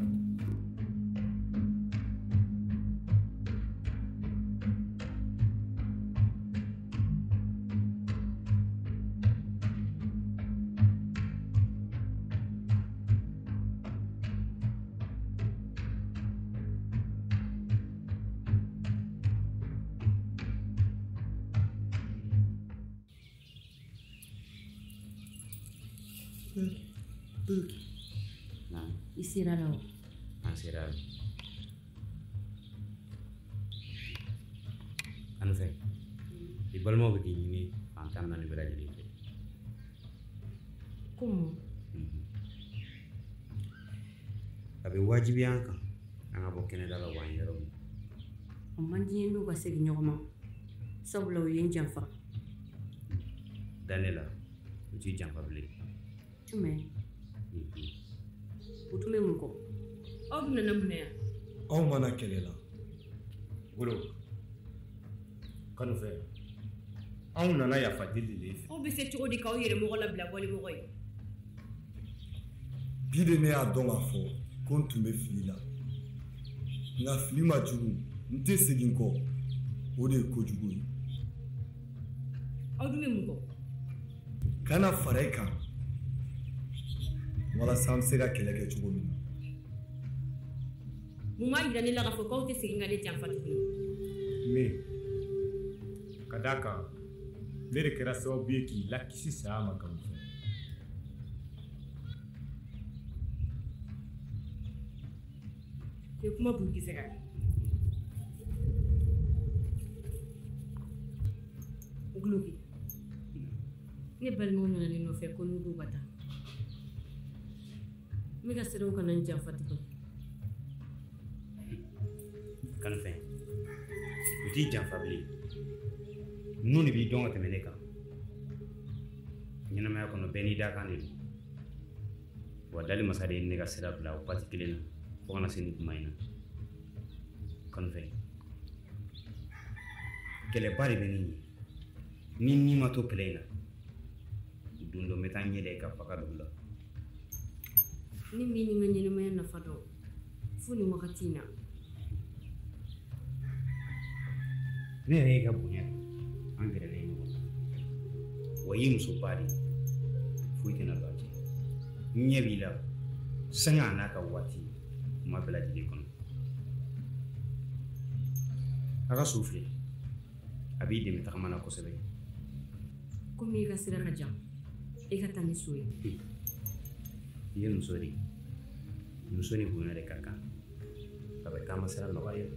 I sera la o? An sera la. Kanufɛn, i balimaw bɛ k'i ɲini fan 14 bɛɛ lajɛlen fɛ. Ko mun? A bɛ wajibiya an kan an ka bɔ kɛnɛda la wa an yɔrɔ min. O man di n ye n'u ka segin ɲɔgɔn ma, sabula u ye n janfa. Da ne la, u t'i janfa bilen. Jumɛn? U tun bɛ mun kɔ? Aw dun nana mun na yan? Anw mana kɛlɛ la. Golo, Kanufɛn, anw nana yafa deli de fɛ. Aw bɛ se cogo di k'aw yɛrɛ mɔgɔ labila walimɔgɔ ye? Bi de ne y'a dɔn k'a fɔ ko n tun bɛ fili la. Nka fili ma jugu, n tɛ segin kɔ. O de ye kojugu ye. Aw dun bɛ mun kɔ? Kana fara i kan walasa an bɛ se ka kɛlɛ kɛ cogo min na. Mun b'a jira ne la k'a fɔ k'aw tɛ segin ka ne janfa tuguni? Ne, ka d'a kan ne de kɛra sababu ye k'i lakisi saya ma Kanufɛn. I ye kuma burukisɛ kan. Guloki, ne balimaw nana ne nɔfɛ ko n'u b'u ka taa. N bɛ ka siran u kana n janfa tuguni. Kanufɛn, u t'i janfa bilen. Ninnu de b'i dɔn ka tɛmɛ ne kan. Ɲɛnamaya kɔnɔ bɛɛ n'i dakan de don. Wa dali masa de ye ne ka sira bila o waati kelen na fo ka na se nin kuma in na. Kanufɛn, kɛlɛba de bɛ ne ɲɛ. Ni ni ma to kɛlɛ in na, don dɔ n bɛ taa n yɛlɛ ka faga dugu la. Ne min ni n ka ɲɛnamaya nafa dɔn fo nin wagati in na. Ne yɛrɛ y'i ka bonya dɔn, an gɛrɛlen ɲɔgɔn na. Wa i ye musoba de ye, foyi tɛna don a cɛ. N ɲɛ b'i la, sanga a n'a ka waati kuma bɛɛ lajɛlen kɔnɔ. A ka so filɛ, a b'i dɛmɛ tagama na kosɛbɛ. Komi i ka sira ka jan, i ka taa ni so ye. I ye muso de ye, muso ni bonya de ka kan. A bɛ taama sira nɔgɔya.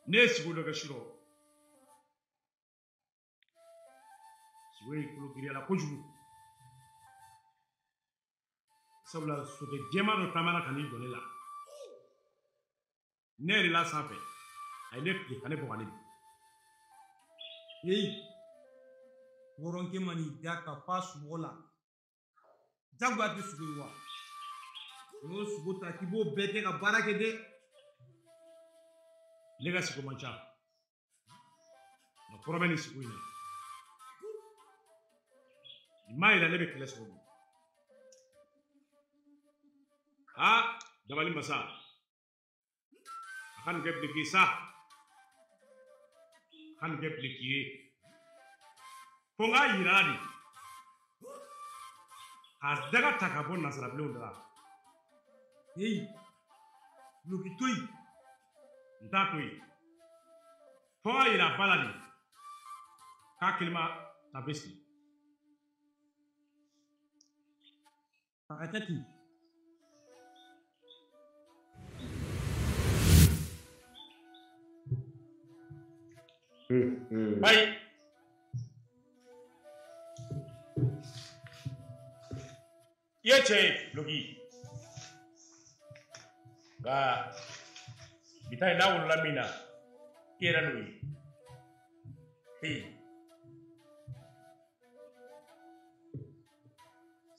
Ne ye siko dɔ kɛ su rɔ. Siko in kolo giriyala kojugu. Sabula sokɛ jɛman dɔ taamana ka n'i jɔ ne la. Ne yɛrɛ la sanfɛ, a ye ne fili ka ne bɔ ka ne bin. Heyi, Wɔrɔnkɛ ma n'i da ka fa sunɔgɔ la, jagoya tɛ sogo ye wa? N'o sogo ta k'i b'o bɛɛ kɛ ka baara kɛ dɛ. Ne ka sogo man ca. Nka kɔrɔ bɛ nin sogo in na. Nin m'a yira ne bɛ kɛlɛ sogo dun. Aa, dabali masa. A ka nin kɛ bileki ye sa. A ka nin kɛ bileki ye. Fo n k'a yira a la de. K'a daga ta ka bɔ nasarabilenw da la. Heyi, duloki to yen. N t'a to yen. Fo n k'a yira a ba la de. K'a kelima tafe sigi. A ka kɛ ten. Ayi. I ye cɛ ye Loki. Nka bi ta in n'a wolola min na, i yɛrɛ n'o ye. Hey.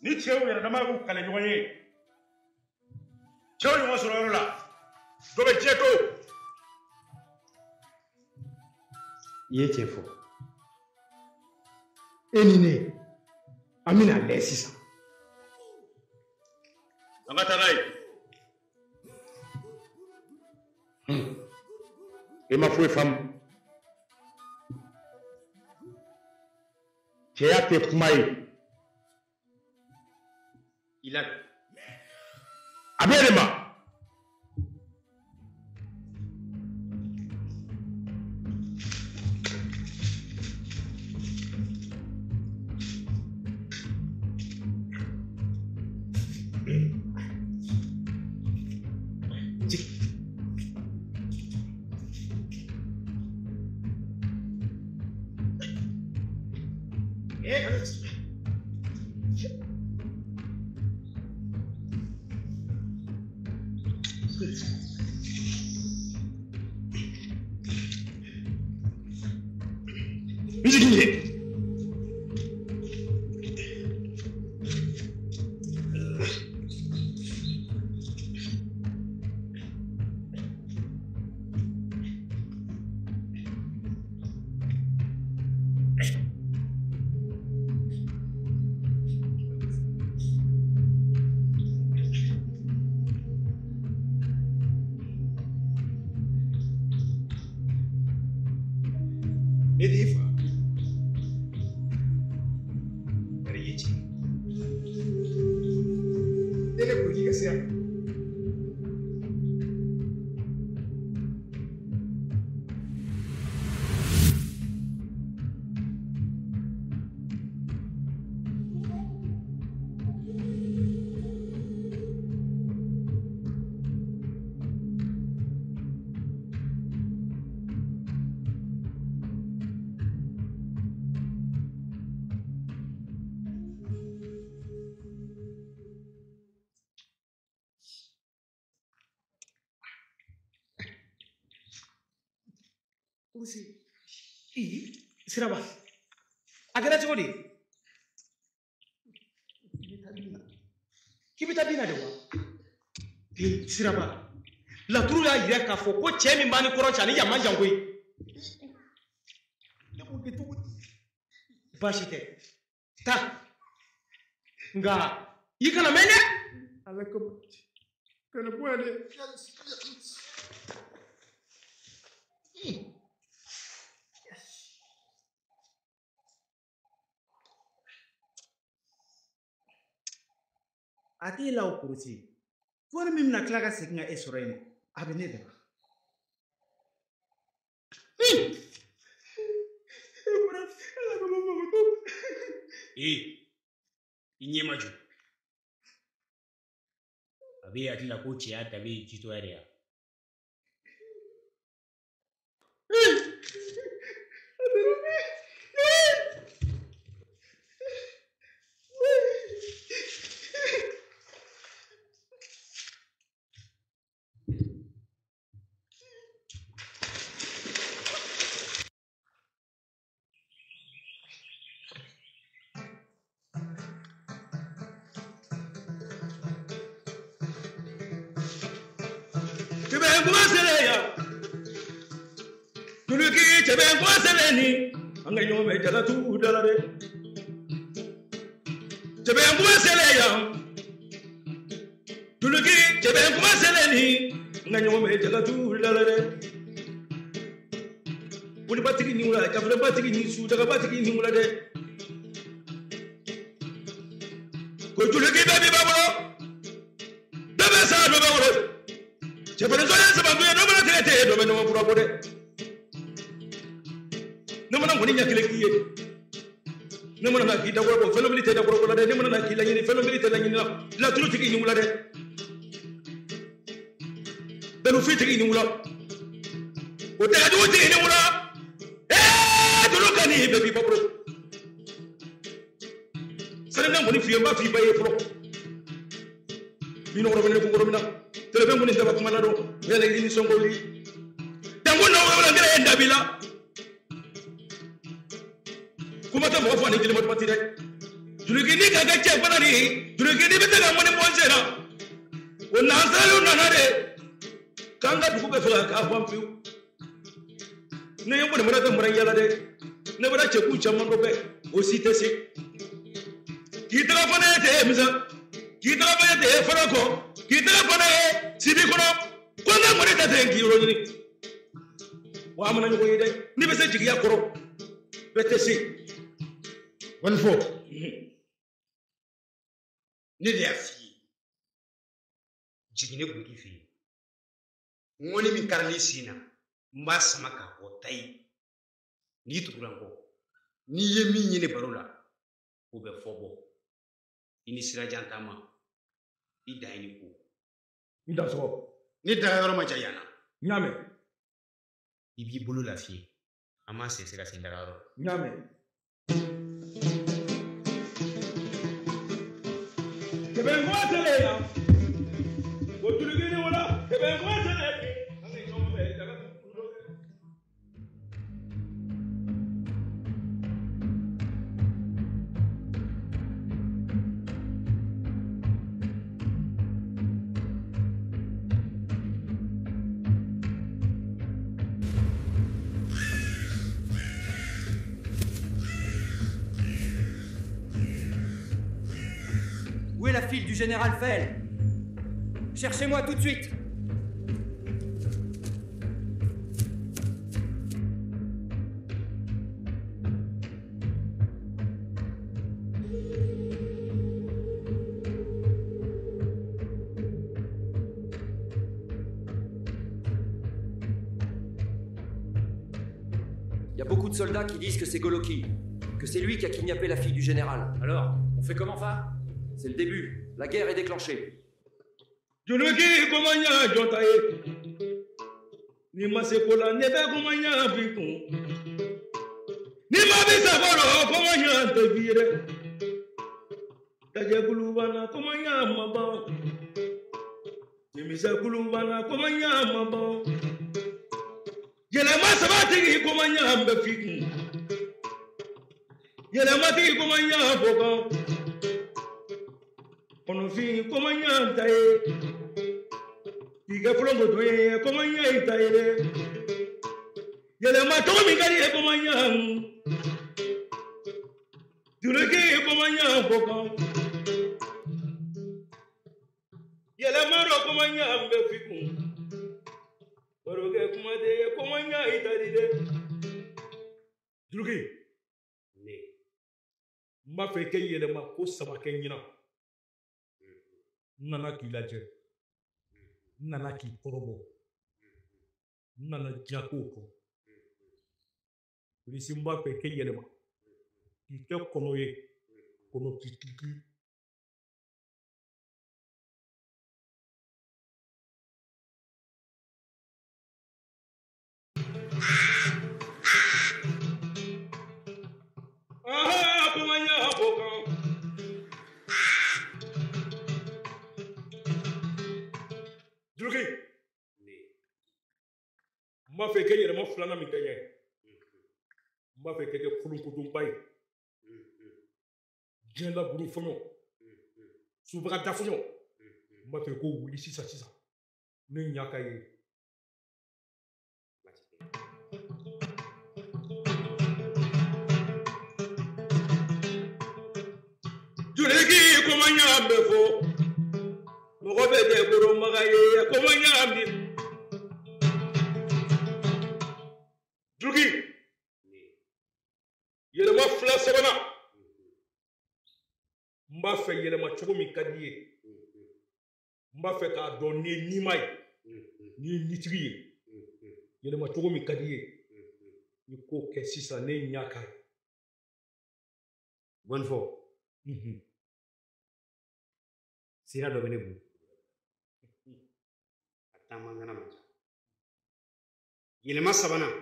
Ni cɛw yɛrɛ dama y'u kale ɲɔgɔn ye, cɛw ɲɔgɔn sɔrɔ yɔrɔ la, dɔ bɛ diɲɛ to. I ye cɛ fɔ. E ni ne, an bɛna lajɛ sisan. An ka taa n'a ye. E ma foyi faamu. Cɛya tɛ kuma ye. I la. A bɛ de ma. N jigin ye. Ne t'e fa. Bari i ye cɛ ye. Ne ne ko k'i ka sira kan. Siraba, a kɛra cogo di? K'i bɛ taa bin na de wa? Siraba, laturu y'a yira k'a fɔ ko cɛ min b'an ni kɔrɔ cɛ ani yan man jan koyi. Ne b'o kɛ cogo di? Baasi tɛ. Taa. Nka i kana mɛn dɛ. Ala kama. Kana bɔ yan dɛ. A t'e la o kurusi. Wari min bɛna tila ka segin ka e sɔrɔ yen, a bɛ ne de la. Ee, i ɲɛ ma jɔ. A b'e hakili la ko cɛya tabe ye jitɔya de ye. Cɛbɛ kuma sɛlɛ yan. Tuluki cɛbɛ kuma sɛlɛ ni. An ka ɲɔgɔn bɛ jalatu da la dɛ. Cɛbɛ kuma sɛlɛ yan. Tuluki cɛbɛ kuma sɛlɛ ni. An ka ɲɔgɔn bɛ jalatu da la dɛ. Wolibatigi ni wula, kafilebatigi ni sutagabatigi ni wula dɛ. Ko tuluki bɛɛ b'i ba bolo. Dɔ bɛ sa dɔ bɛ wolo. Cɛfarin sɔrɔ ye sabatu ye, dɔ mana tigɛ tɛ dɔ bɛ ɲɔgɔn fura bɔ dɛ. Ne mana ŋɔni ɲɛ kelen k'i ye. Ne mana na k'i dakɔrɔ bɔ, fɛn dɔ tɛ dakɔrɔ bɔ la dɛ. Ne mana na k'i laɲini, fɛn dɔ tɛ laɲini la. Laturu tigi ni wula dɛ. Dalufin tigi ni wula. O tɛgɛjugu tigi ni wula. Ee tulu ka nin bɛɛ b'i ba bolo. Sani ŋɔni f'i ye, n b'a f'i ba ye fɔlɔ. Binɔgɔ fɛnɛ kun kɔrɔ min na. Telefɛn kɔni daba kuma la dɔn. O yɛrɛ i nisɔn wuli. Danko na wala kɛlɛ ye dabi la. Kuma tɛ mɔgɔ fɔ ani jeli ma ti dɛ. Tuluki ni ka kɛ cɛ fana ni, tuluki ni bɛ se ka mɔni bɔ n sen na. O nansaraw nana de. K'an ka dugu bɛɛ faga k'a ban pewu. Ne ye kɔni mana kɛ mara yala dɛ. Ne bɔra cɛkun caman dɔ bɛ, o si tɛ se. K'i taga fana ye tɛ misa. K'i taga fana ye tɛ fana kɔ. K'i taga fana ye sibi kɔnɔ. Ko n ka mɔni ta tɛ k'i yɔrɔ ɲini. Wa an mana ɲɔgɔn ye dɛ. N'i bɛ se jigiya kɔrɔ, bɛɛ tɛ se. Ŋɔnifɔ. Ne de y'a f'i ye. Jigin ne Guloki fɛ yen. Ŋɔni min kari n'i sen na, n b'a sama k'a bɔ tayi. N'i tugura n kɔ, n'i ye min ye ne baro la, o bɛ fɔ bɔ. I ni sirajan taama, i dan ye ni ko. N dan sɔgɔ. Ne daga yɔrɔ ma jan yan na. N y'a mɛn. I b'i bolo lafiye. An b'an sen se ka sen daga yɔrɔ. N y'a mɛn. Cɛbɛ kuma sɛlɛ yan. O tuluki ni wula. Cɛbɛ kuma sɛlɛ. An ka ɲɔgɔn bɛ daga. Où est la file du général Fell? Cherchez-moi tout de suite. Il y a beaucoup de soldats qui disent que c'est Goloki, que c'est lui qui a kidnappé la fille du général. Alors, on fait comment, Fa? C'est le début. La guerre est déclenchée. Joloki komanya jɔta ye. Ni ma se ko la, ne bɛ komanya b'i kun. Ni ma bɛ sabɔrɔ, komanya tɛ f'i ye dɛ. Dajɛkulu banna, komanya ma ban. Nimisɛkulu banna, komanya ma ban. Yɛlɛma saba tigi komanya bɛ f'i kun. Yɛlɛma tigi komanya bɔ kan. Kɔnɔfin komanya ta ye. K'i kɛ folonkoto ye, komanya y'i ta ye dɛ. Yɛlɛma cogo min ka di ye komanya. Duloki komanya bɔ kan. Yɛlɛma dɔ komanya bɛ f'i kun. Barokɛ kuma tɛ ye, komanya y'i ta di dɛ. Duloki. Ne. N b'a fɛ i ka yɛlɛma ko saba kɛ ɲinan. N nana k'i lajɛ. N nana k'i kɔrɔbɔ. N nana diɲɛ kow kɔ. Polisi n b'a fɛ i ka yɛlɛma. K'i kɛ kɔnɔ ye. Kɔnɔ k'i kiki. Aha, kumanya bɔ kan. Duloki. N b'a fɛ i ka yɛlɛma filanan min kɛ n ye. N b'a fɛ i ka kɛ kolonkodonba ye. Diɲɛ laburu fɔɲɔ. Subaga da fɔɲɔ. N b'a fɛ i k'o wuli sisan sisan. Ne ɲa ka ye. Juliki kuma ɲa bɛ fɔ. Mɔgɔ bɛ kɛ koromaga ye kuma ɲa bi. Juliki. Yɛlɛma fila sabanan. N b'a fɛ yɛlɛma cogo min ka di i ye. N b'a fɛ k'a dɔn n'i ye nima ye, n'i ye nitigi ye. Yɛlɛma cogo min ka di i ye, i k'o kɛ sisan ne ɲɛ ka ye. Gɔnifɔ, sira dɔ bɛ ne bolo. A taama ŋana man ca. Yɛlɛma sabanan,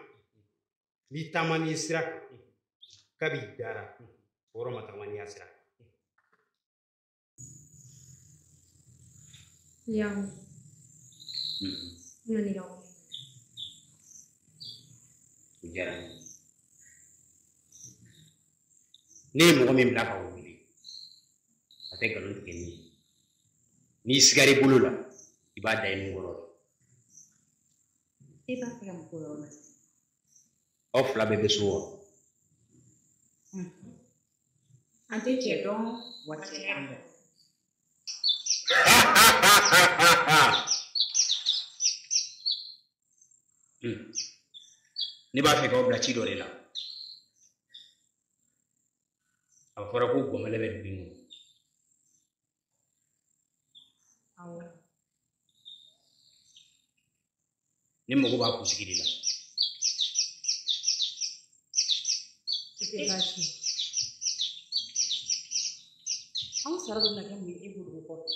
n'i taama n'i ye sira kan, kabi dara, o yɔrɔ ma tagama n'i y'a sira kan. Yaw. N nana i ka wele. O diyara n ye. Ne ye mɔgɔ min bila ka o wele, a tɛ nkalon tigɛ ne ye. N'i sigara i bolo la, i b'a da i nun kɔrɔ. E b'a fɛ ka mun k'o yɔrɔ la sisan? Aw fila bɛɛ bɛ so wa? An tɛ cɛ dɔn wa cɛ t'an dɔn. Ne b'a fɛ k'aw bila ci dɔ de la. A fɔra ko gɔmɛlɛ bɛ dugu in kɔnɔ. Awɔ. Ne mago b'a kunsigi de la. O tɛ baasi ye. Anw sara bɛ na kɛ mun ye e bolo o kɔfɛ?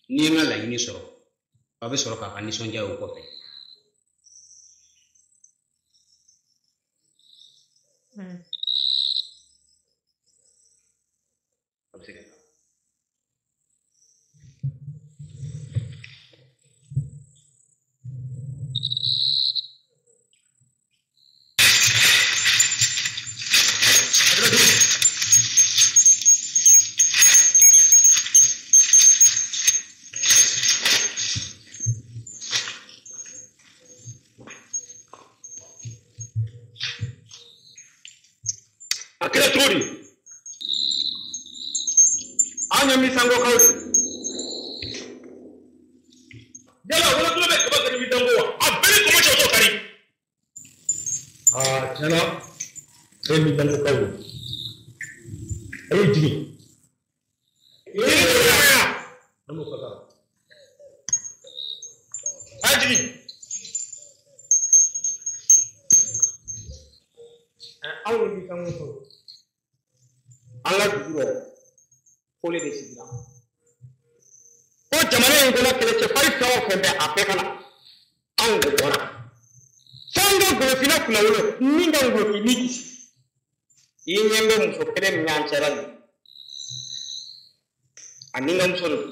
N'i ye n ka laɲini sɔrɔ, aw bɛ sɔrɔ k'a ka nisɔndiya o kɔfɛ. A bɛ se ka taa. A kɛra cogo di? An ye misangokaw de. Yala wɔlɔsɔ bɛ kaba kɛ ni misango wa? A bɛɛ ni kɔmɔ cɛ o t'o kari. Aa tiɲɛ na e ye misangokaw ye. A y'o jigin. An n'o ka kan. A y'a jigin. Aw ye misango sɔrɔ. An ka dugu rɔ, fɔli de sigira. Ko jamana in kɔnɔ kɛlɛcɛfarin fɛn o fɛn bɛ a bɛɛ ka na. Anw de bɔra. Fɛn ka golofinna kunnawolo min ka golofi ni kisi. I ɲɛ bɛ muso kelen min y'an cɛla nin. A ni n ka muso de don.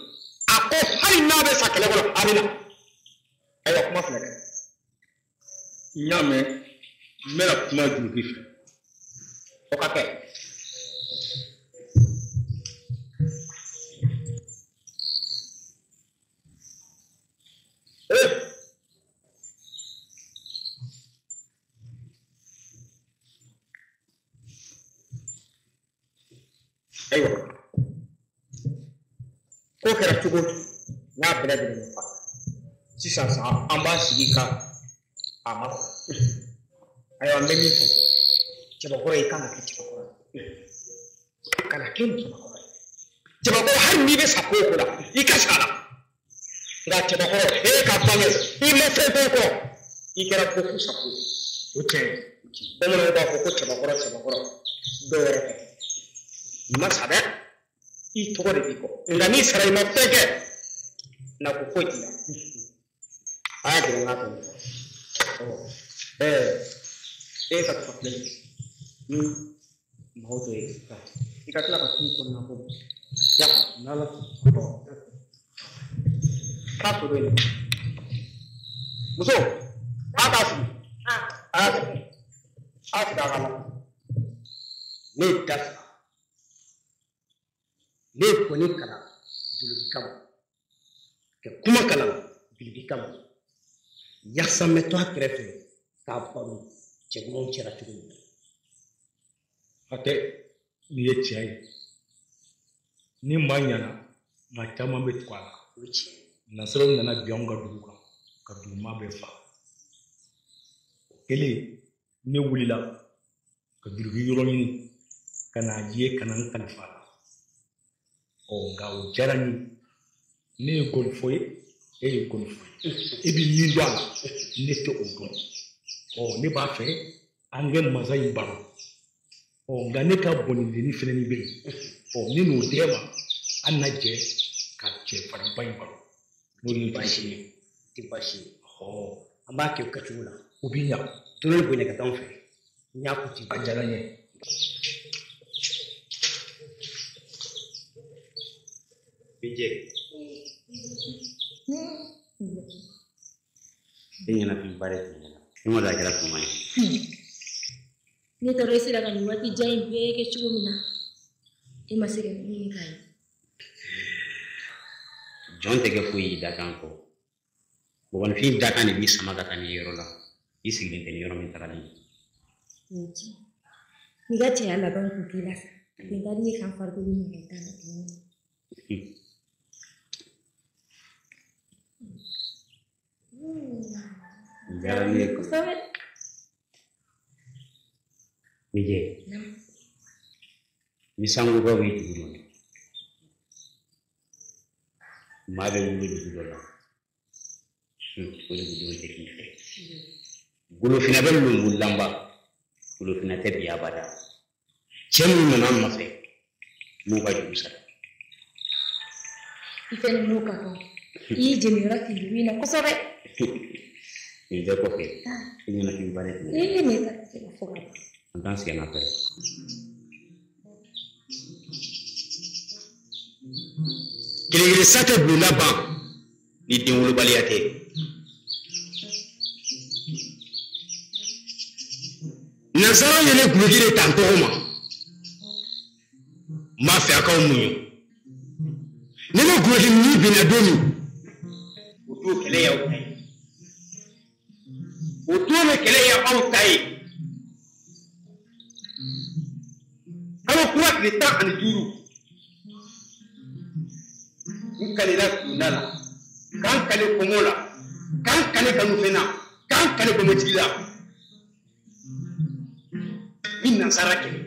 A ko hali n'a bɛ sa kɛlɛ kɔnɔ a bɛ na. Ayiwa kuma filɛ dɛ. N y'a mɛn, n bɛna kuma Juliki fɛ. O ka kɛ. Ayiwa, ko kɛra cogo o cogo, n y'a bɛɛ lajɛlen ɲɛfɔ. Sisan sa an b'a sigi ka a makɔnɔ. Ayiwa n bɛ min fɔ, cɛbakɔrɔ i kan ka kɛ cɛbakɔrɔ ye. Kana kɛ musokɔrɔ ye. Cɛbakɔrɔ hali n'i bɛ sa ko o ko la, i ka sa a la. Nka cɛbakɔrɔ e ka bange i ma fɛn fɛn kɔ, i kɛra ko fu sako ye. O tiɲɛ ye. Bamananw b'a fɔ ko cɛbakɔrɔ cɛbakɔrɔ dɔw wɛrɛ tɛ. I ma sa dɛ, i tɔgɔ de b'i kɔ. Nka n'i sara i ma fɛn kɛ, na ko foyi t'i la. A y'a gɛrɛ n k'a tɔ ɲɛfɔ. E ka tufa filɛ nin ye. Ni maaw dɔ ye i ka tila ka t'u kɔnɔna ko ya n'ala sɔnna. K'a to yen. Muso, a k'a sigi. A y'a sigi. A sigi a ka la. Ne ye da sigi. Ne ye kɔni kalan Juliki kama. Ka kuma kalan Juliki kama. Yaasa n bɛ to a kɛrɛfɛ k'a baro cɛ ɲumanw cɛla cogo min na. A tɛ. N'i ye cɛ ye, ni maa ɲɛna, maa caman bɛ tugu a la. Nansaraw nana bin anw ka dugu kan, ka duguma bɛɛ fa. O kɛlen, ne wulila ka duloki yɔrɔ ɲini ka n'a ye ka na n kalifa a la. Ɔ nka o diyara n ye. Ne ye gɔnifɔ ye, e ye gɔnifɔ ye. E bɛ min dɔn a la, ne tɛ o dɔn. Ɔ ne b'a fɛ an kɛ masa in baro. Ɔ nka ne ka bɔnnidenni fɛnɛ bɛ yen. Ɔ ne n'o d'e ma, an na jɛ ka cɛfarinba in baro. N'o ye baasi ye. Tɛ baasi ye. An b'a kɛ o kɛcogo la. O b'i ɲa. Dɔnni bonya ka taa anw fɛ. N y'a ko ten. A diyara n ye. Bijɛ. E ɲɛnafin ba de tun bɛ ne la. I ma dɔn a kɛra kuma ye. Ne taara e sera ka nin waati jan in bɛɛ kɛ cogo min na, e ma se ka min k'a ye. Jɔn tɛ kɛ foyi y'i dakan kɔ. Mɔgɔninfin dakan de b'i sama ka taa n'i ye yɔrɔ la. I sigilen tɛ ni yɔrɔ min tagali ye. O ye tiɲɛ. N'i ka cɛya laban kun k'i la sa, a tun ka di n ye k'an farikolo ɲɔgɔn ta la tuguni. Nin diyara ne ye. Kosɛbɛ. Bijɛ, ni sangobaw ye dugu dɔ la, maa bɛ wolo dugu dɔ la, o dugudenw tɛ k'i fɛ. Golofinna bɛ lonbo lanba, golofinna tɛ bi abada. Cɛ minnu nana an nɔfɛ, m'u ka juru sara. I fɛnɛ n'o ka kan. I y'i jeniyɔrɔ k'i dugu in na kosɛbɛ. Nin bɛɛ kɔfɛ, i ɲɛnafin ba de tun bɛ. Ee, ne ta tɛ se ka fɔ ka ban. An t'an sigi n'a fɛ. Kelen sa tɛ bulonda ban ni denwolobaliya tɛ. Nansaraw ye ne guloki de ta n tɔgɔ ma. N b'a fɛ a k'aw muɲu. Ni ne guloki ni binna don min, o don kɛlɛ y'aw ta ye. O don de kɛlɛ y'aw ta ye. Kalo kura tile 15. N kalela bulonda la, k'an kale kɔngɔ la, k'an kale kanufɛn na, k'an kale gɔmɔtigi la. N bɛ nansara kɛlɛ,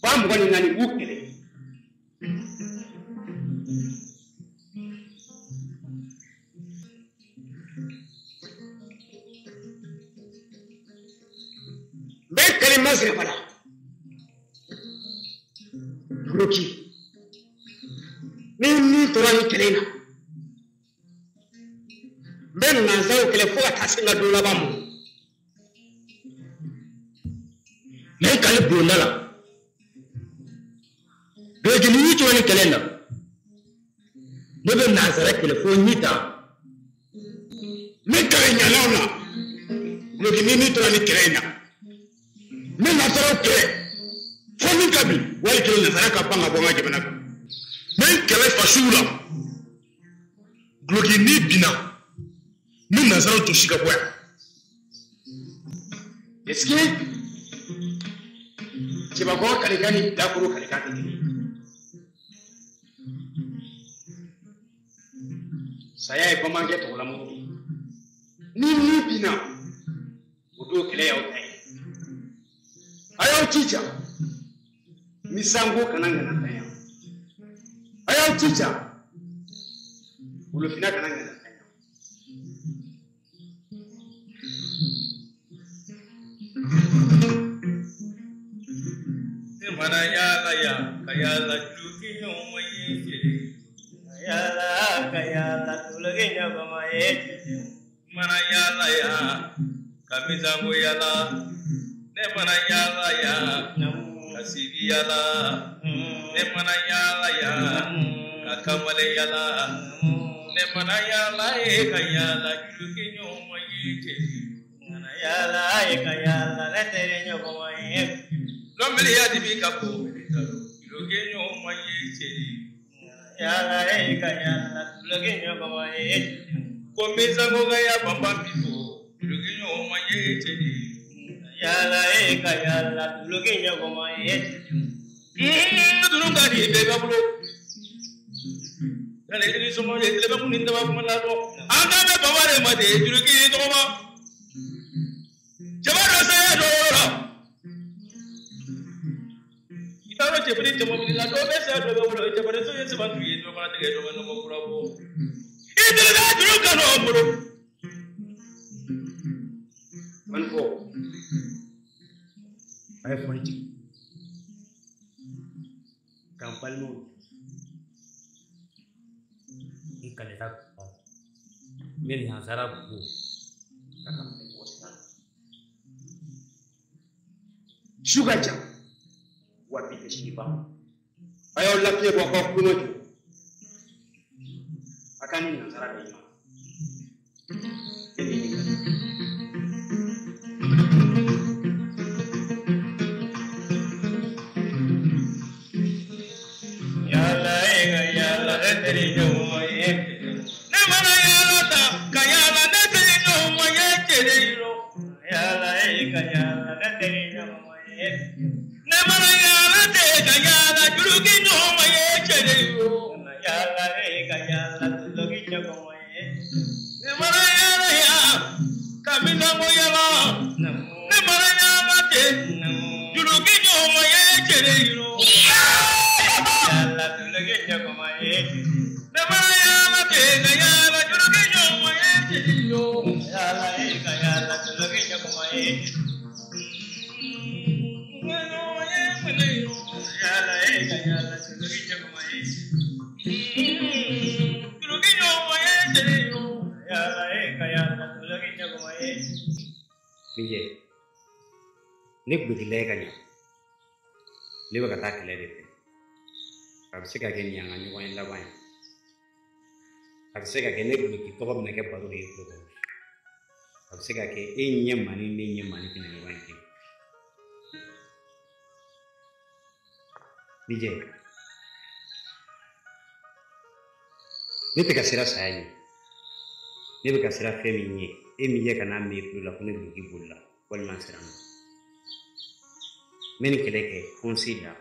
ba 24 b'u kɛlɛ. N bɛ kale masiraba la. Guloki, ni min tora nin kɛlɛ in na, n bɛ nansaraw kɛlɛ fo ka taa se n ka don laban ma. N bɛ n kale bulonda la. Guloki, ni min tora nin kɛlɛ in na, ne bɛ nansara kɛlɛ fo n ta. N bɛ kale ɲalaw la. Guloki, ni min tora nin kɛlɛ in na, n bɛ nansaraw kɛlɛ fo min ka bin, wali kelen nansara ka ban ka bɔ n ka jamana kan. N bɛ n kɛlɛ fasiw la. Guloki, n'i binna, n bɛ nansaraw jɔsi ka bɔ yan. Est-ce que cɛbakɔrɔ kalekan ni bilakoro kalekan tɛ kelen ye? Saya ye bamanankɛ tɔgɔlamɔgɔ de ye. Ni min binna, o don kɛlɛ y'aw ta ye. A y'aw jija, ni sanko kana ŋana tanya. A y'aw jija, wolofinna kana ŋana tanya. Ne mana yaala ya ka yaala duloki ɲɔgɔn ye cɛ. Yaala ka yaala duloki ɲɔgɔn ye cɛ. Mana yaala ya ka misango yaala. Ne mana yaala ya ka sibi yaala. Ne mana yaala ya ka kamalen yaala. Ne mana yaala ye ka yaala duloki ɲɔgɔn ye cɛ. Mana yaala ye ka yaala ne teri ɲɔgɔn ye. Lɔnbili ya dibi ka ko duloki ɲɔgɔn ye cɛ. Yaala ye ka yaala duloki ɲɔgɔn ye. Ko misango ka ya banban bi fo duloki ɲɔgɔn ye cɛ. Yaala ye ka yaala duloki ɲɔgɔn ye. Dunun ka di bɛɛ ka bolo. Nka ne ni sɔmɔ ye tile bɛ kun ni daba kuma la dɔn. An kan bɛ baba de ma ten Duloki tɔgɔma. Cɛba dɔ saya dɔ yɔrɔ la. I t'a dɔn cɛfarin caman wuli la dɔw bɛ saya dɔ bɛ wolo cɛfarin so ye saba tu ye dɔ fana tigɛ dɔ bɛ nɔgɔ kura bɔ. I tɛgɛ da juru kanu an bolo. Manifo. A ye foli jigin. K'an balimaw n kalita kɔ n bɛ nansara bon ka ka mɔgɔ siran. Su ka jan wa bi tɛ sini ban. A y'aw lafiɲɛ bɔ aw ka kulo jɔ. A ka ni nansara bɛ ɲɔgɔn. E bɛ ɲininka. Yala e yala ne teri ɲɔgɔn ye. Ne mana yala ta ka yala ne teri ɲɔgɔn ye cere yɔrɔ. Yala e ka yala ne teri ɲɔgɔn ye. Ne mana yala te ka yala Duloki ɲɔgɔn ye cere yɔrɔ. Yala e ka yala Duloki ɲɔgɔn ye. Ne mana yala ya ka misango yala. Ne mana yala te Duloki ɲɔgɔn ye cere yɔrɔ. Yala Duloki ɲɔgɔn ye. Ne mana yala te ka yala Duloki ɲɔgɔn ye cere yɔrɔ. Yala e ka yala Duloki ɲɔgɔn ye. Yala e ka yala Duloki ɲɔgɔn ye. Duloki ɲɔgɔn ye cere yɔrɔ. Yala e ka yala Duloki ɲɔgɔn ye. Mijɛ, ne tun bɛ k'i lajɛ ka ɲa. Ne bɛ ka taa kɛlɛ de fɛ. A bɛ se ka kɛ nin y'an ka ɲɔgɔn ye laban ye. A bɛ se ka kɛ ne tun bɛ k'i tɔgɔ bɛna kɛ baro de ye tulo kɔrɔ. A bɛ se ka kɛ e ɲɛ mani ne ɲɛ mani tɛna ɲɔgɔn ye. Mijɛ, ne tɛ ka siran saya ɲɛ. Ne bɛ ka siran fɛn min ɲɛ, e min ye ka n'a mɛn i tulo la ko ne Duloki bolila walima n siranna. N bɛ nin kɛlɛ kɛ fo n se da.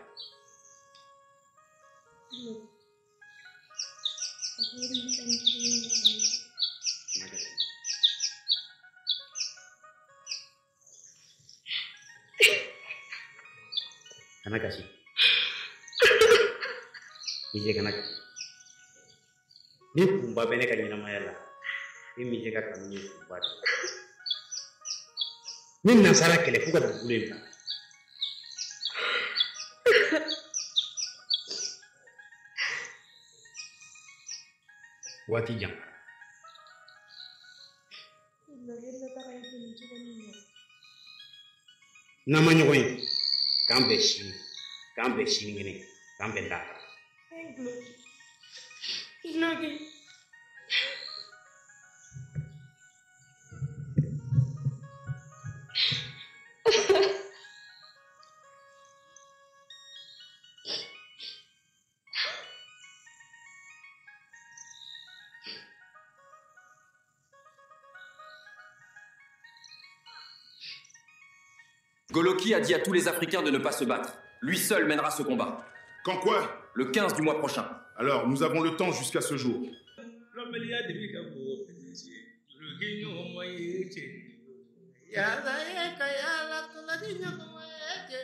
Kana kasi. Mijɛ kana kasi. Ni kunba bɛ ne ka ɲɛnamaya la, e Mijɛ ka kanu ye kunba de ye. Ni nansara kɛlɛ fo ka dugukolo in bila. Waati jan. N'an ma ɲɔgɔn ye, k'an bɛn sini, k'an bɛn sinikɛnɛ, k'an bɛn lahara. Duloki. Goloki a dit à tous les Africains de ne pas se battre. Lui seul mènera ce combat. Quand quoi? Le 15 du mois prochain. Alors, nous avons le temps jusqu'à ce jour. Yala e ka yala Duloki ɲɔgɔn ye.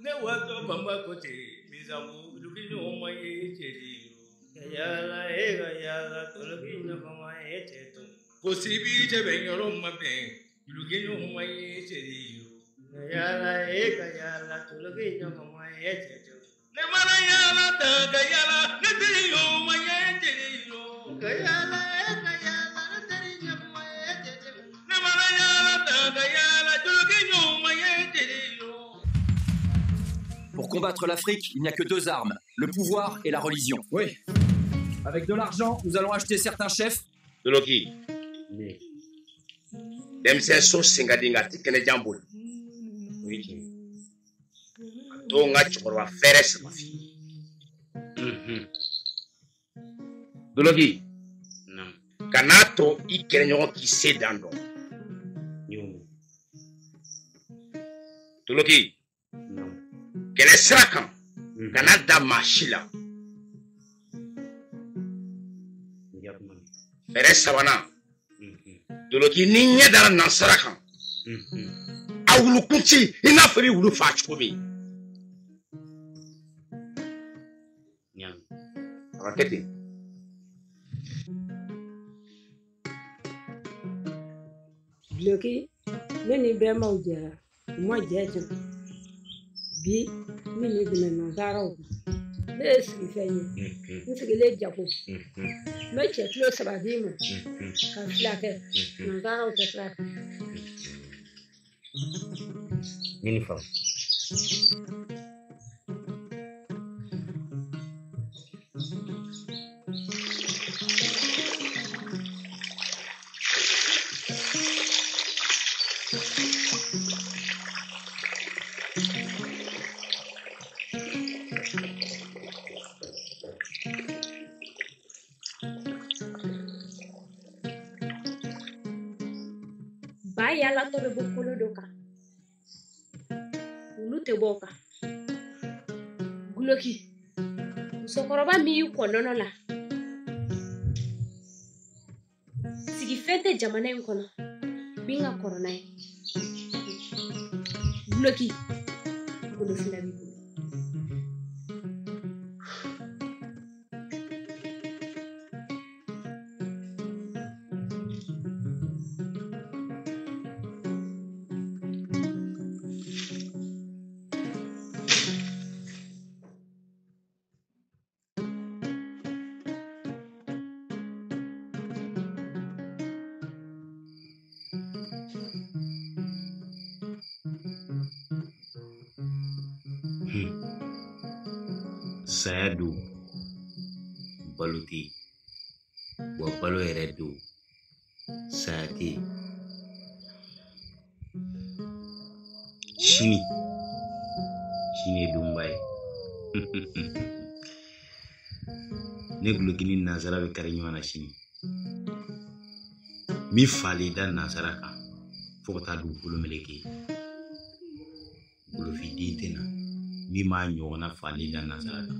Ne watɔ banba ko ten misango Duloki ɲɔgɔn ye cere yɔrɔ. Yala e ka yala Duloki ɲɔgɔn ye cɛ to. Ko sibi cɛ bɛ yɔrɔ ma bɛn Duloki ɲɔgɔn ye cere yɔrɔ. Yala e ka yala Duloki ɲɔgɔn ye cɛ to. Ne mana yala ta ka yala ne teri ɲɔgɔn ye cere yɔrɔ. Ka yala e ka yala ne teri ɲɔgɔn ye cɛ to. Ne mana yala ta ka yala Duloki ɲɔgɔn ye cere yɔrɔ. Pour combattre l'Afrique, il n'y a que deux armes, le pouvoir et la religion. Oui. Avec de l'argent, nous allons acheter certains chefs. Duloki. Denmisɛn so sen ka di nka a ti kɛnɛjan boli. O ye tiɲɛ ye. A to n ka cɛkɔrɔba fɛrɛ saba f'i ye. Duloki. Kan'a to i kɛlɛɲɔgɔn k'i se dan dɔn. Duloki. Kɛlɛ sira kan. Kana da maa si la. Fɛɛrɛ sabanan, Doloki ni ɲɛ dara nansara kan, a wulukunci i n'a fɔ i bɛ wulu faa cogo min. A ka kɛ ten. Duloki, ne ni bɛnbaw jɛra, u ma jɛ tiɲɛ. Bi n bɛ n'i dɛmɛ nansaraw kun. Ne ye sigifɛn ye, n sigilen jago. N bɛ cɛ kilo 3 d'i ma ka 2 kɛ, nansaraw tɛ sira fɛ. N ye nin faamu. Ba yaalatɔ bɛ bɔ kolo dɔ kan, olu tɛ bɔ o kan. Guloki, musokɔrɔba min y'i kɔ nɔnɔ la, sigifɛn tɛ jamana in kɔnɔ min ka kɔrɔ n'a ye. Guloki, golofila b'i bolo. Saya don, balo tɛ yen, wa balo yɛrɛ don, saya tɛ yen. Sini, sini ye donba ye. Ne Guloki ni nansara bɛ kari ɲɔgɔn na sini. N b'i falen da nansara kan fo ka taa dugukolo meleke. Golofiden tɛ na min b'a ɲɔgɔnna falen da nansara kan.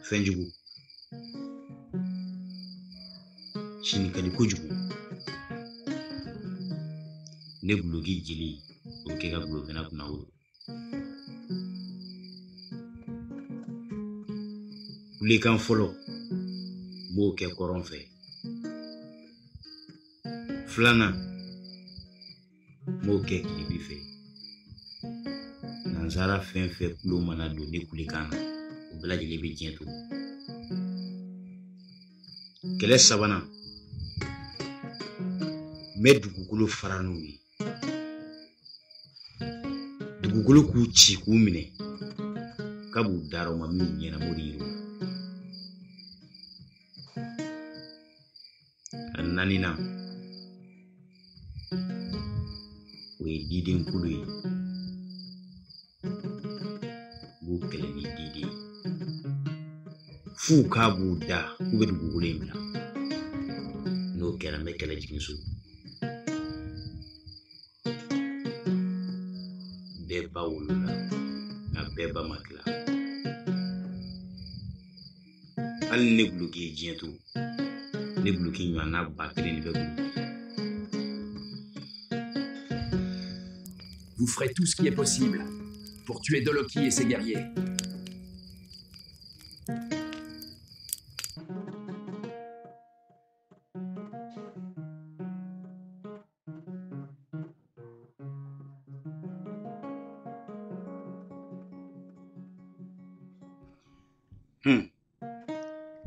Fɛnjugu, sini ka di kojugu. Ne Guloki jeli, o bɛ kɛ ka golofina kunna wolo. Kulekan fɔlɔ, n b'o kɛ kɔrɔn fɛ. Filanan, n b'o kɛ tilebin fɛ. Nansara fɛn fɛn kulo mana don ne kulekan na, o bɛɛ lajɛlen bɛ diɲɛ to. Kɛlɛ sabanan, n bɛ dugukolo fara n'u ye. Dugukolo k'u ci k'u minɛ, k'a b'u dara u ma min ɲɛna, n b'o de yir'u la. A naaninan, o ye diden kulu ye. N b'u kɛlɛ ni diden ye f'u k'a b'u da k'u bɛ dugukolo in bila. N'o kɛra, n bɛ kɛlɛ jigin so. Bɛɛ ba wolola, nka bɛɛ ba ma tila. Hali ni ne Guloki ye diɲɛ to, ne Guloki ɲɔgɔnna 1000 de bɛ Guloki. Vous ferez tout ce qui est possible pour tuer Doloki et ses guerriers.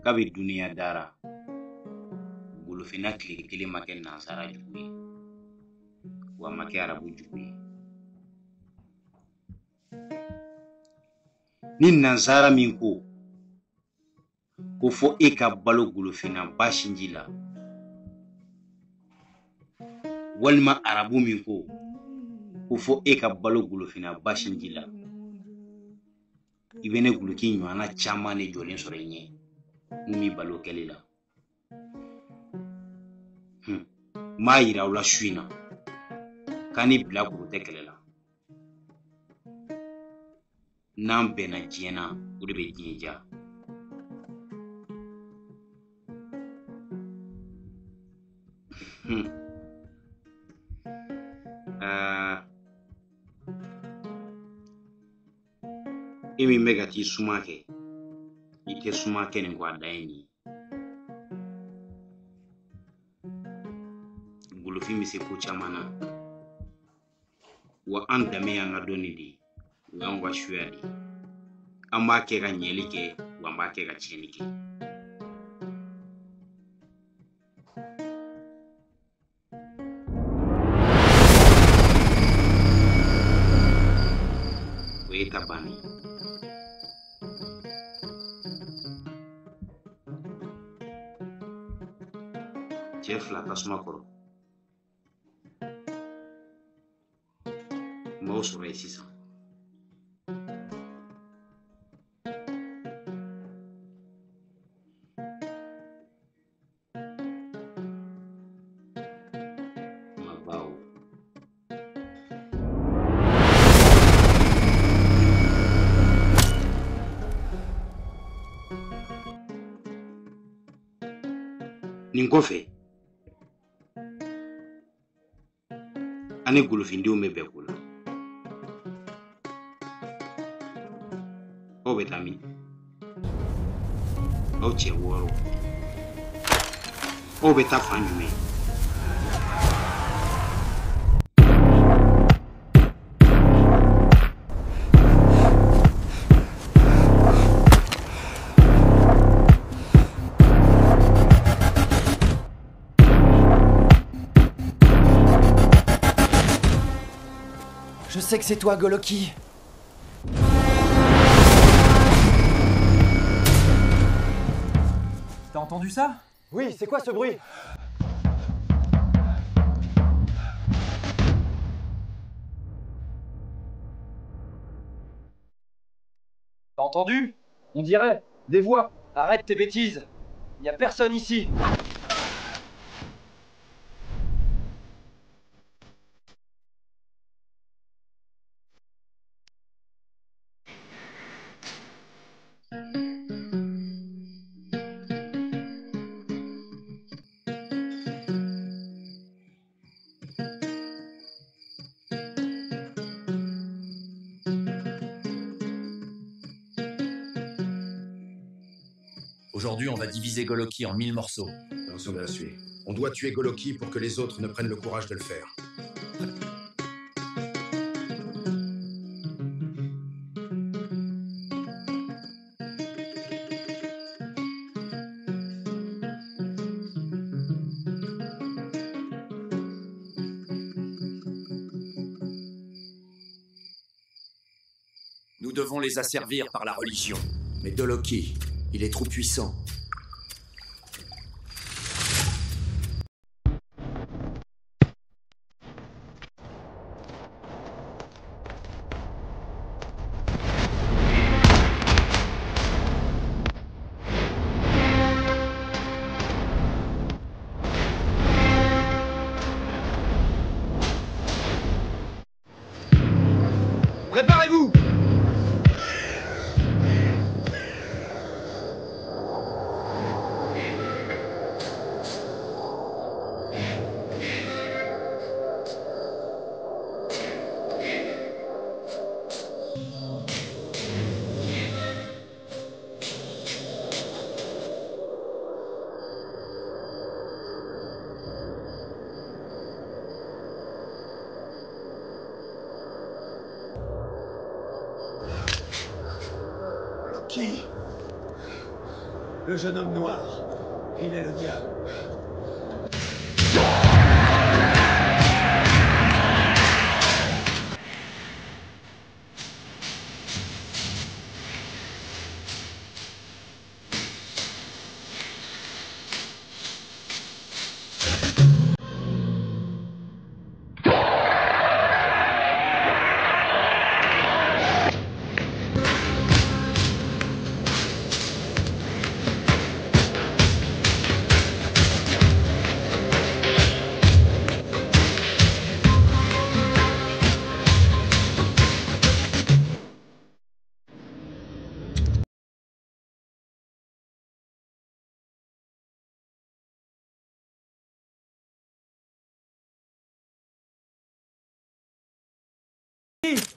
Kabi duniya dara, golofina tile kelen ma kɛ nansara jugu ye, wa ma kɛ arabu jugu ye. Ni nansara min ko ko fo e ka balo golofina ba sinji la, walima arabu min ko ko fo e ka balo golofina ba sinji la, i bɛ ne Guloki ɲɔgɔnna caman de jɔlen sɔrɔ i ɲɛ mun b'i balo kɛli la. N b'a yira aw la su in na, K'an ni bilakoro tɛ kɛlɛ la. N'an bɛnna diɲɛ na, o de bɛ diɲɛ diya. E min bɛ ka t'i suma kɛ, i tɛ suma kɛ nin kɔ, a dan ye nin ye. Golofin bɛ se ko caman na, wa an danbe y'an ka dɔnni de ye, o y'anw ka suya de ye. An b'a kɛ ka ɲɛli kɛ, wa an b'a kɛ ka tiɲɛni kɛ. O ye ta bannen ye. Cɛ fila tasuma kɔrɔ, n b'aw sɔrɔ yen sisan. Mabaw. Nin kɔfɛ, an ni golofindenw bɛ bɛn ko la. Aw bɛ taa min? Aw cɛ 6. Aw bɛ taa fan jumɛn? Je sais que c'est toi, Goloki. T'as entendu ça? Oui, c'est quoi ce bruit? T'as entendu? On dirait des voix. Arrête tes bêtises. Il n'y a personne ici. Aujourd'hui, on va diviser Goloki en 1000 morceaux. Personne ne la suit. On doit tuer Goloki pour que les autres ne prennent le courage de le faire. Nous devons les asservir par la religion. Mais Goloki, il est trop puissant. Préparez-vous! Qui? Le jeune homme noir. Il est le diable.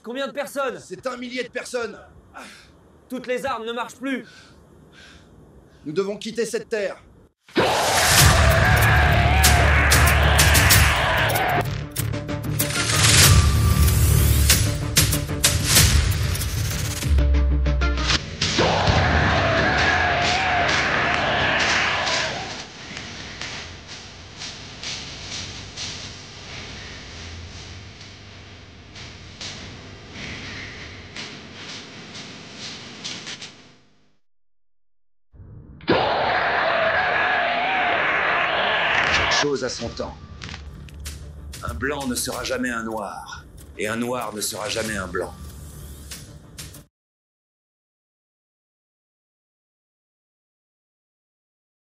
Combien de personnes? C'est 1 millier de personnes. Toutes les armes ne marchent plus. Nous devons quitter cette terre. Chose à son temps. Un blanc ne sera jamais un noir, et un noir ne sera jamais un blanc.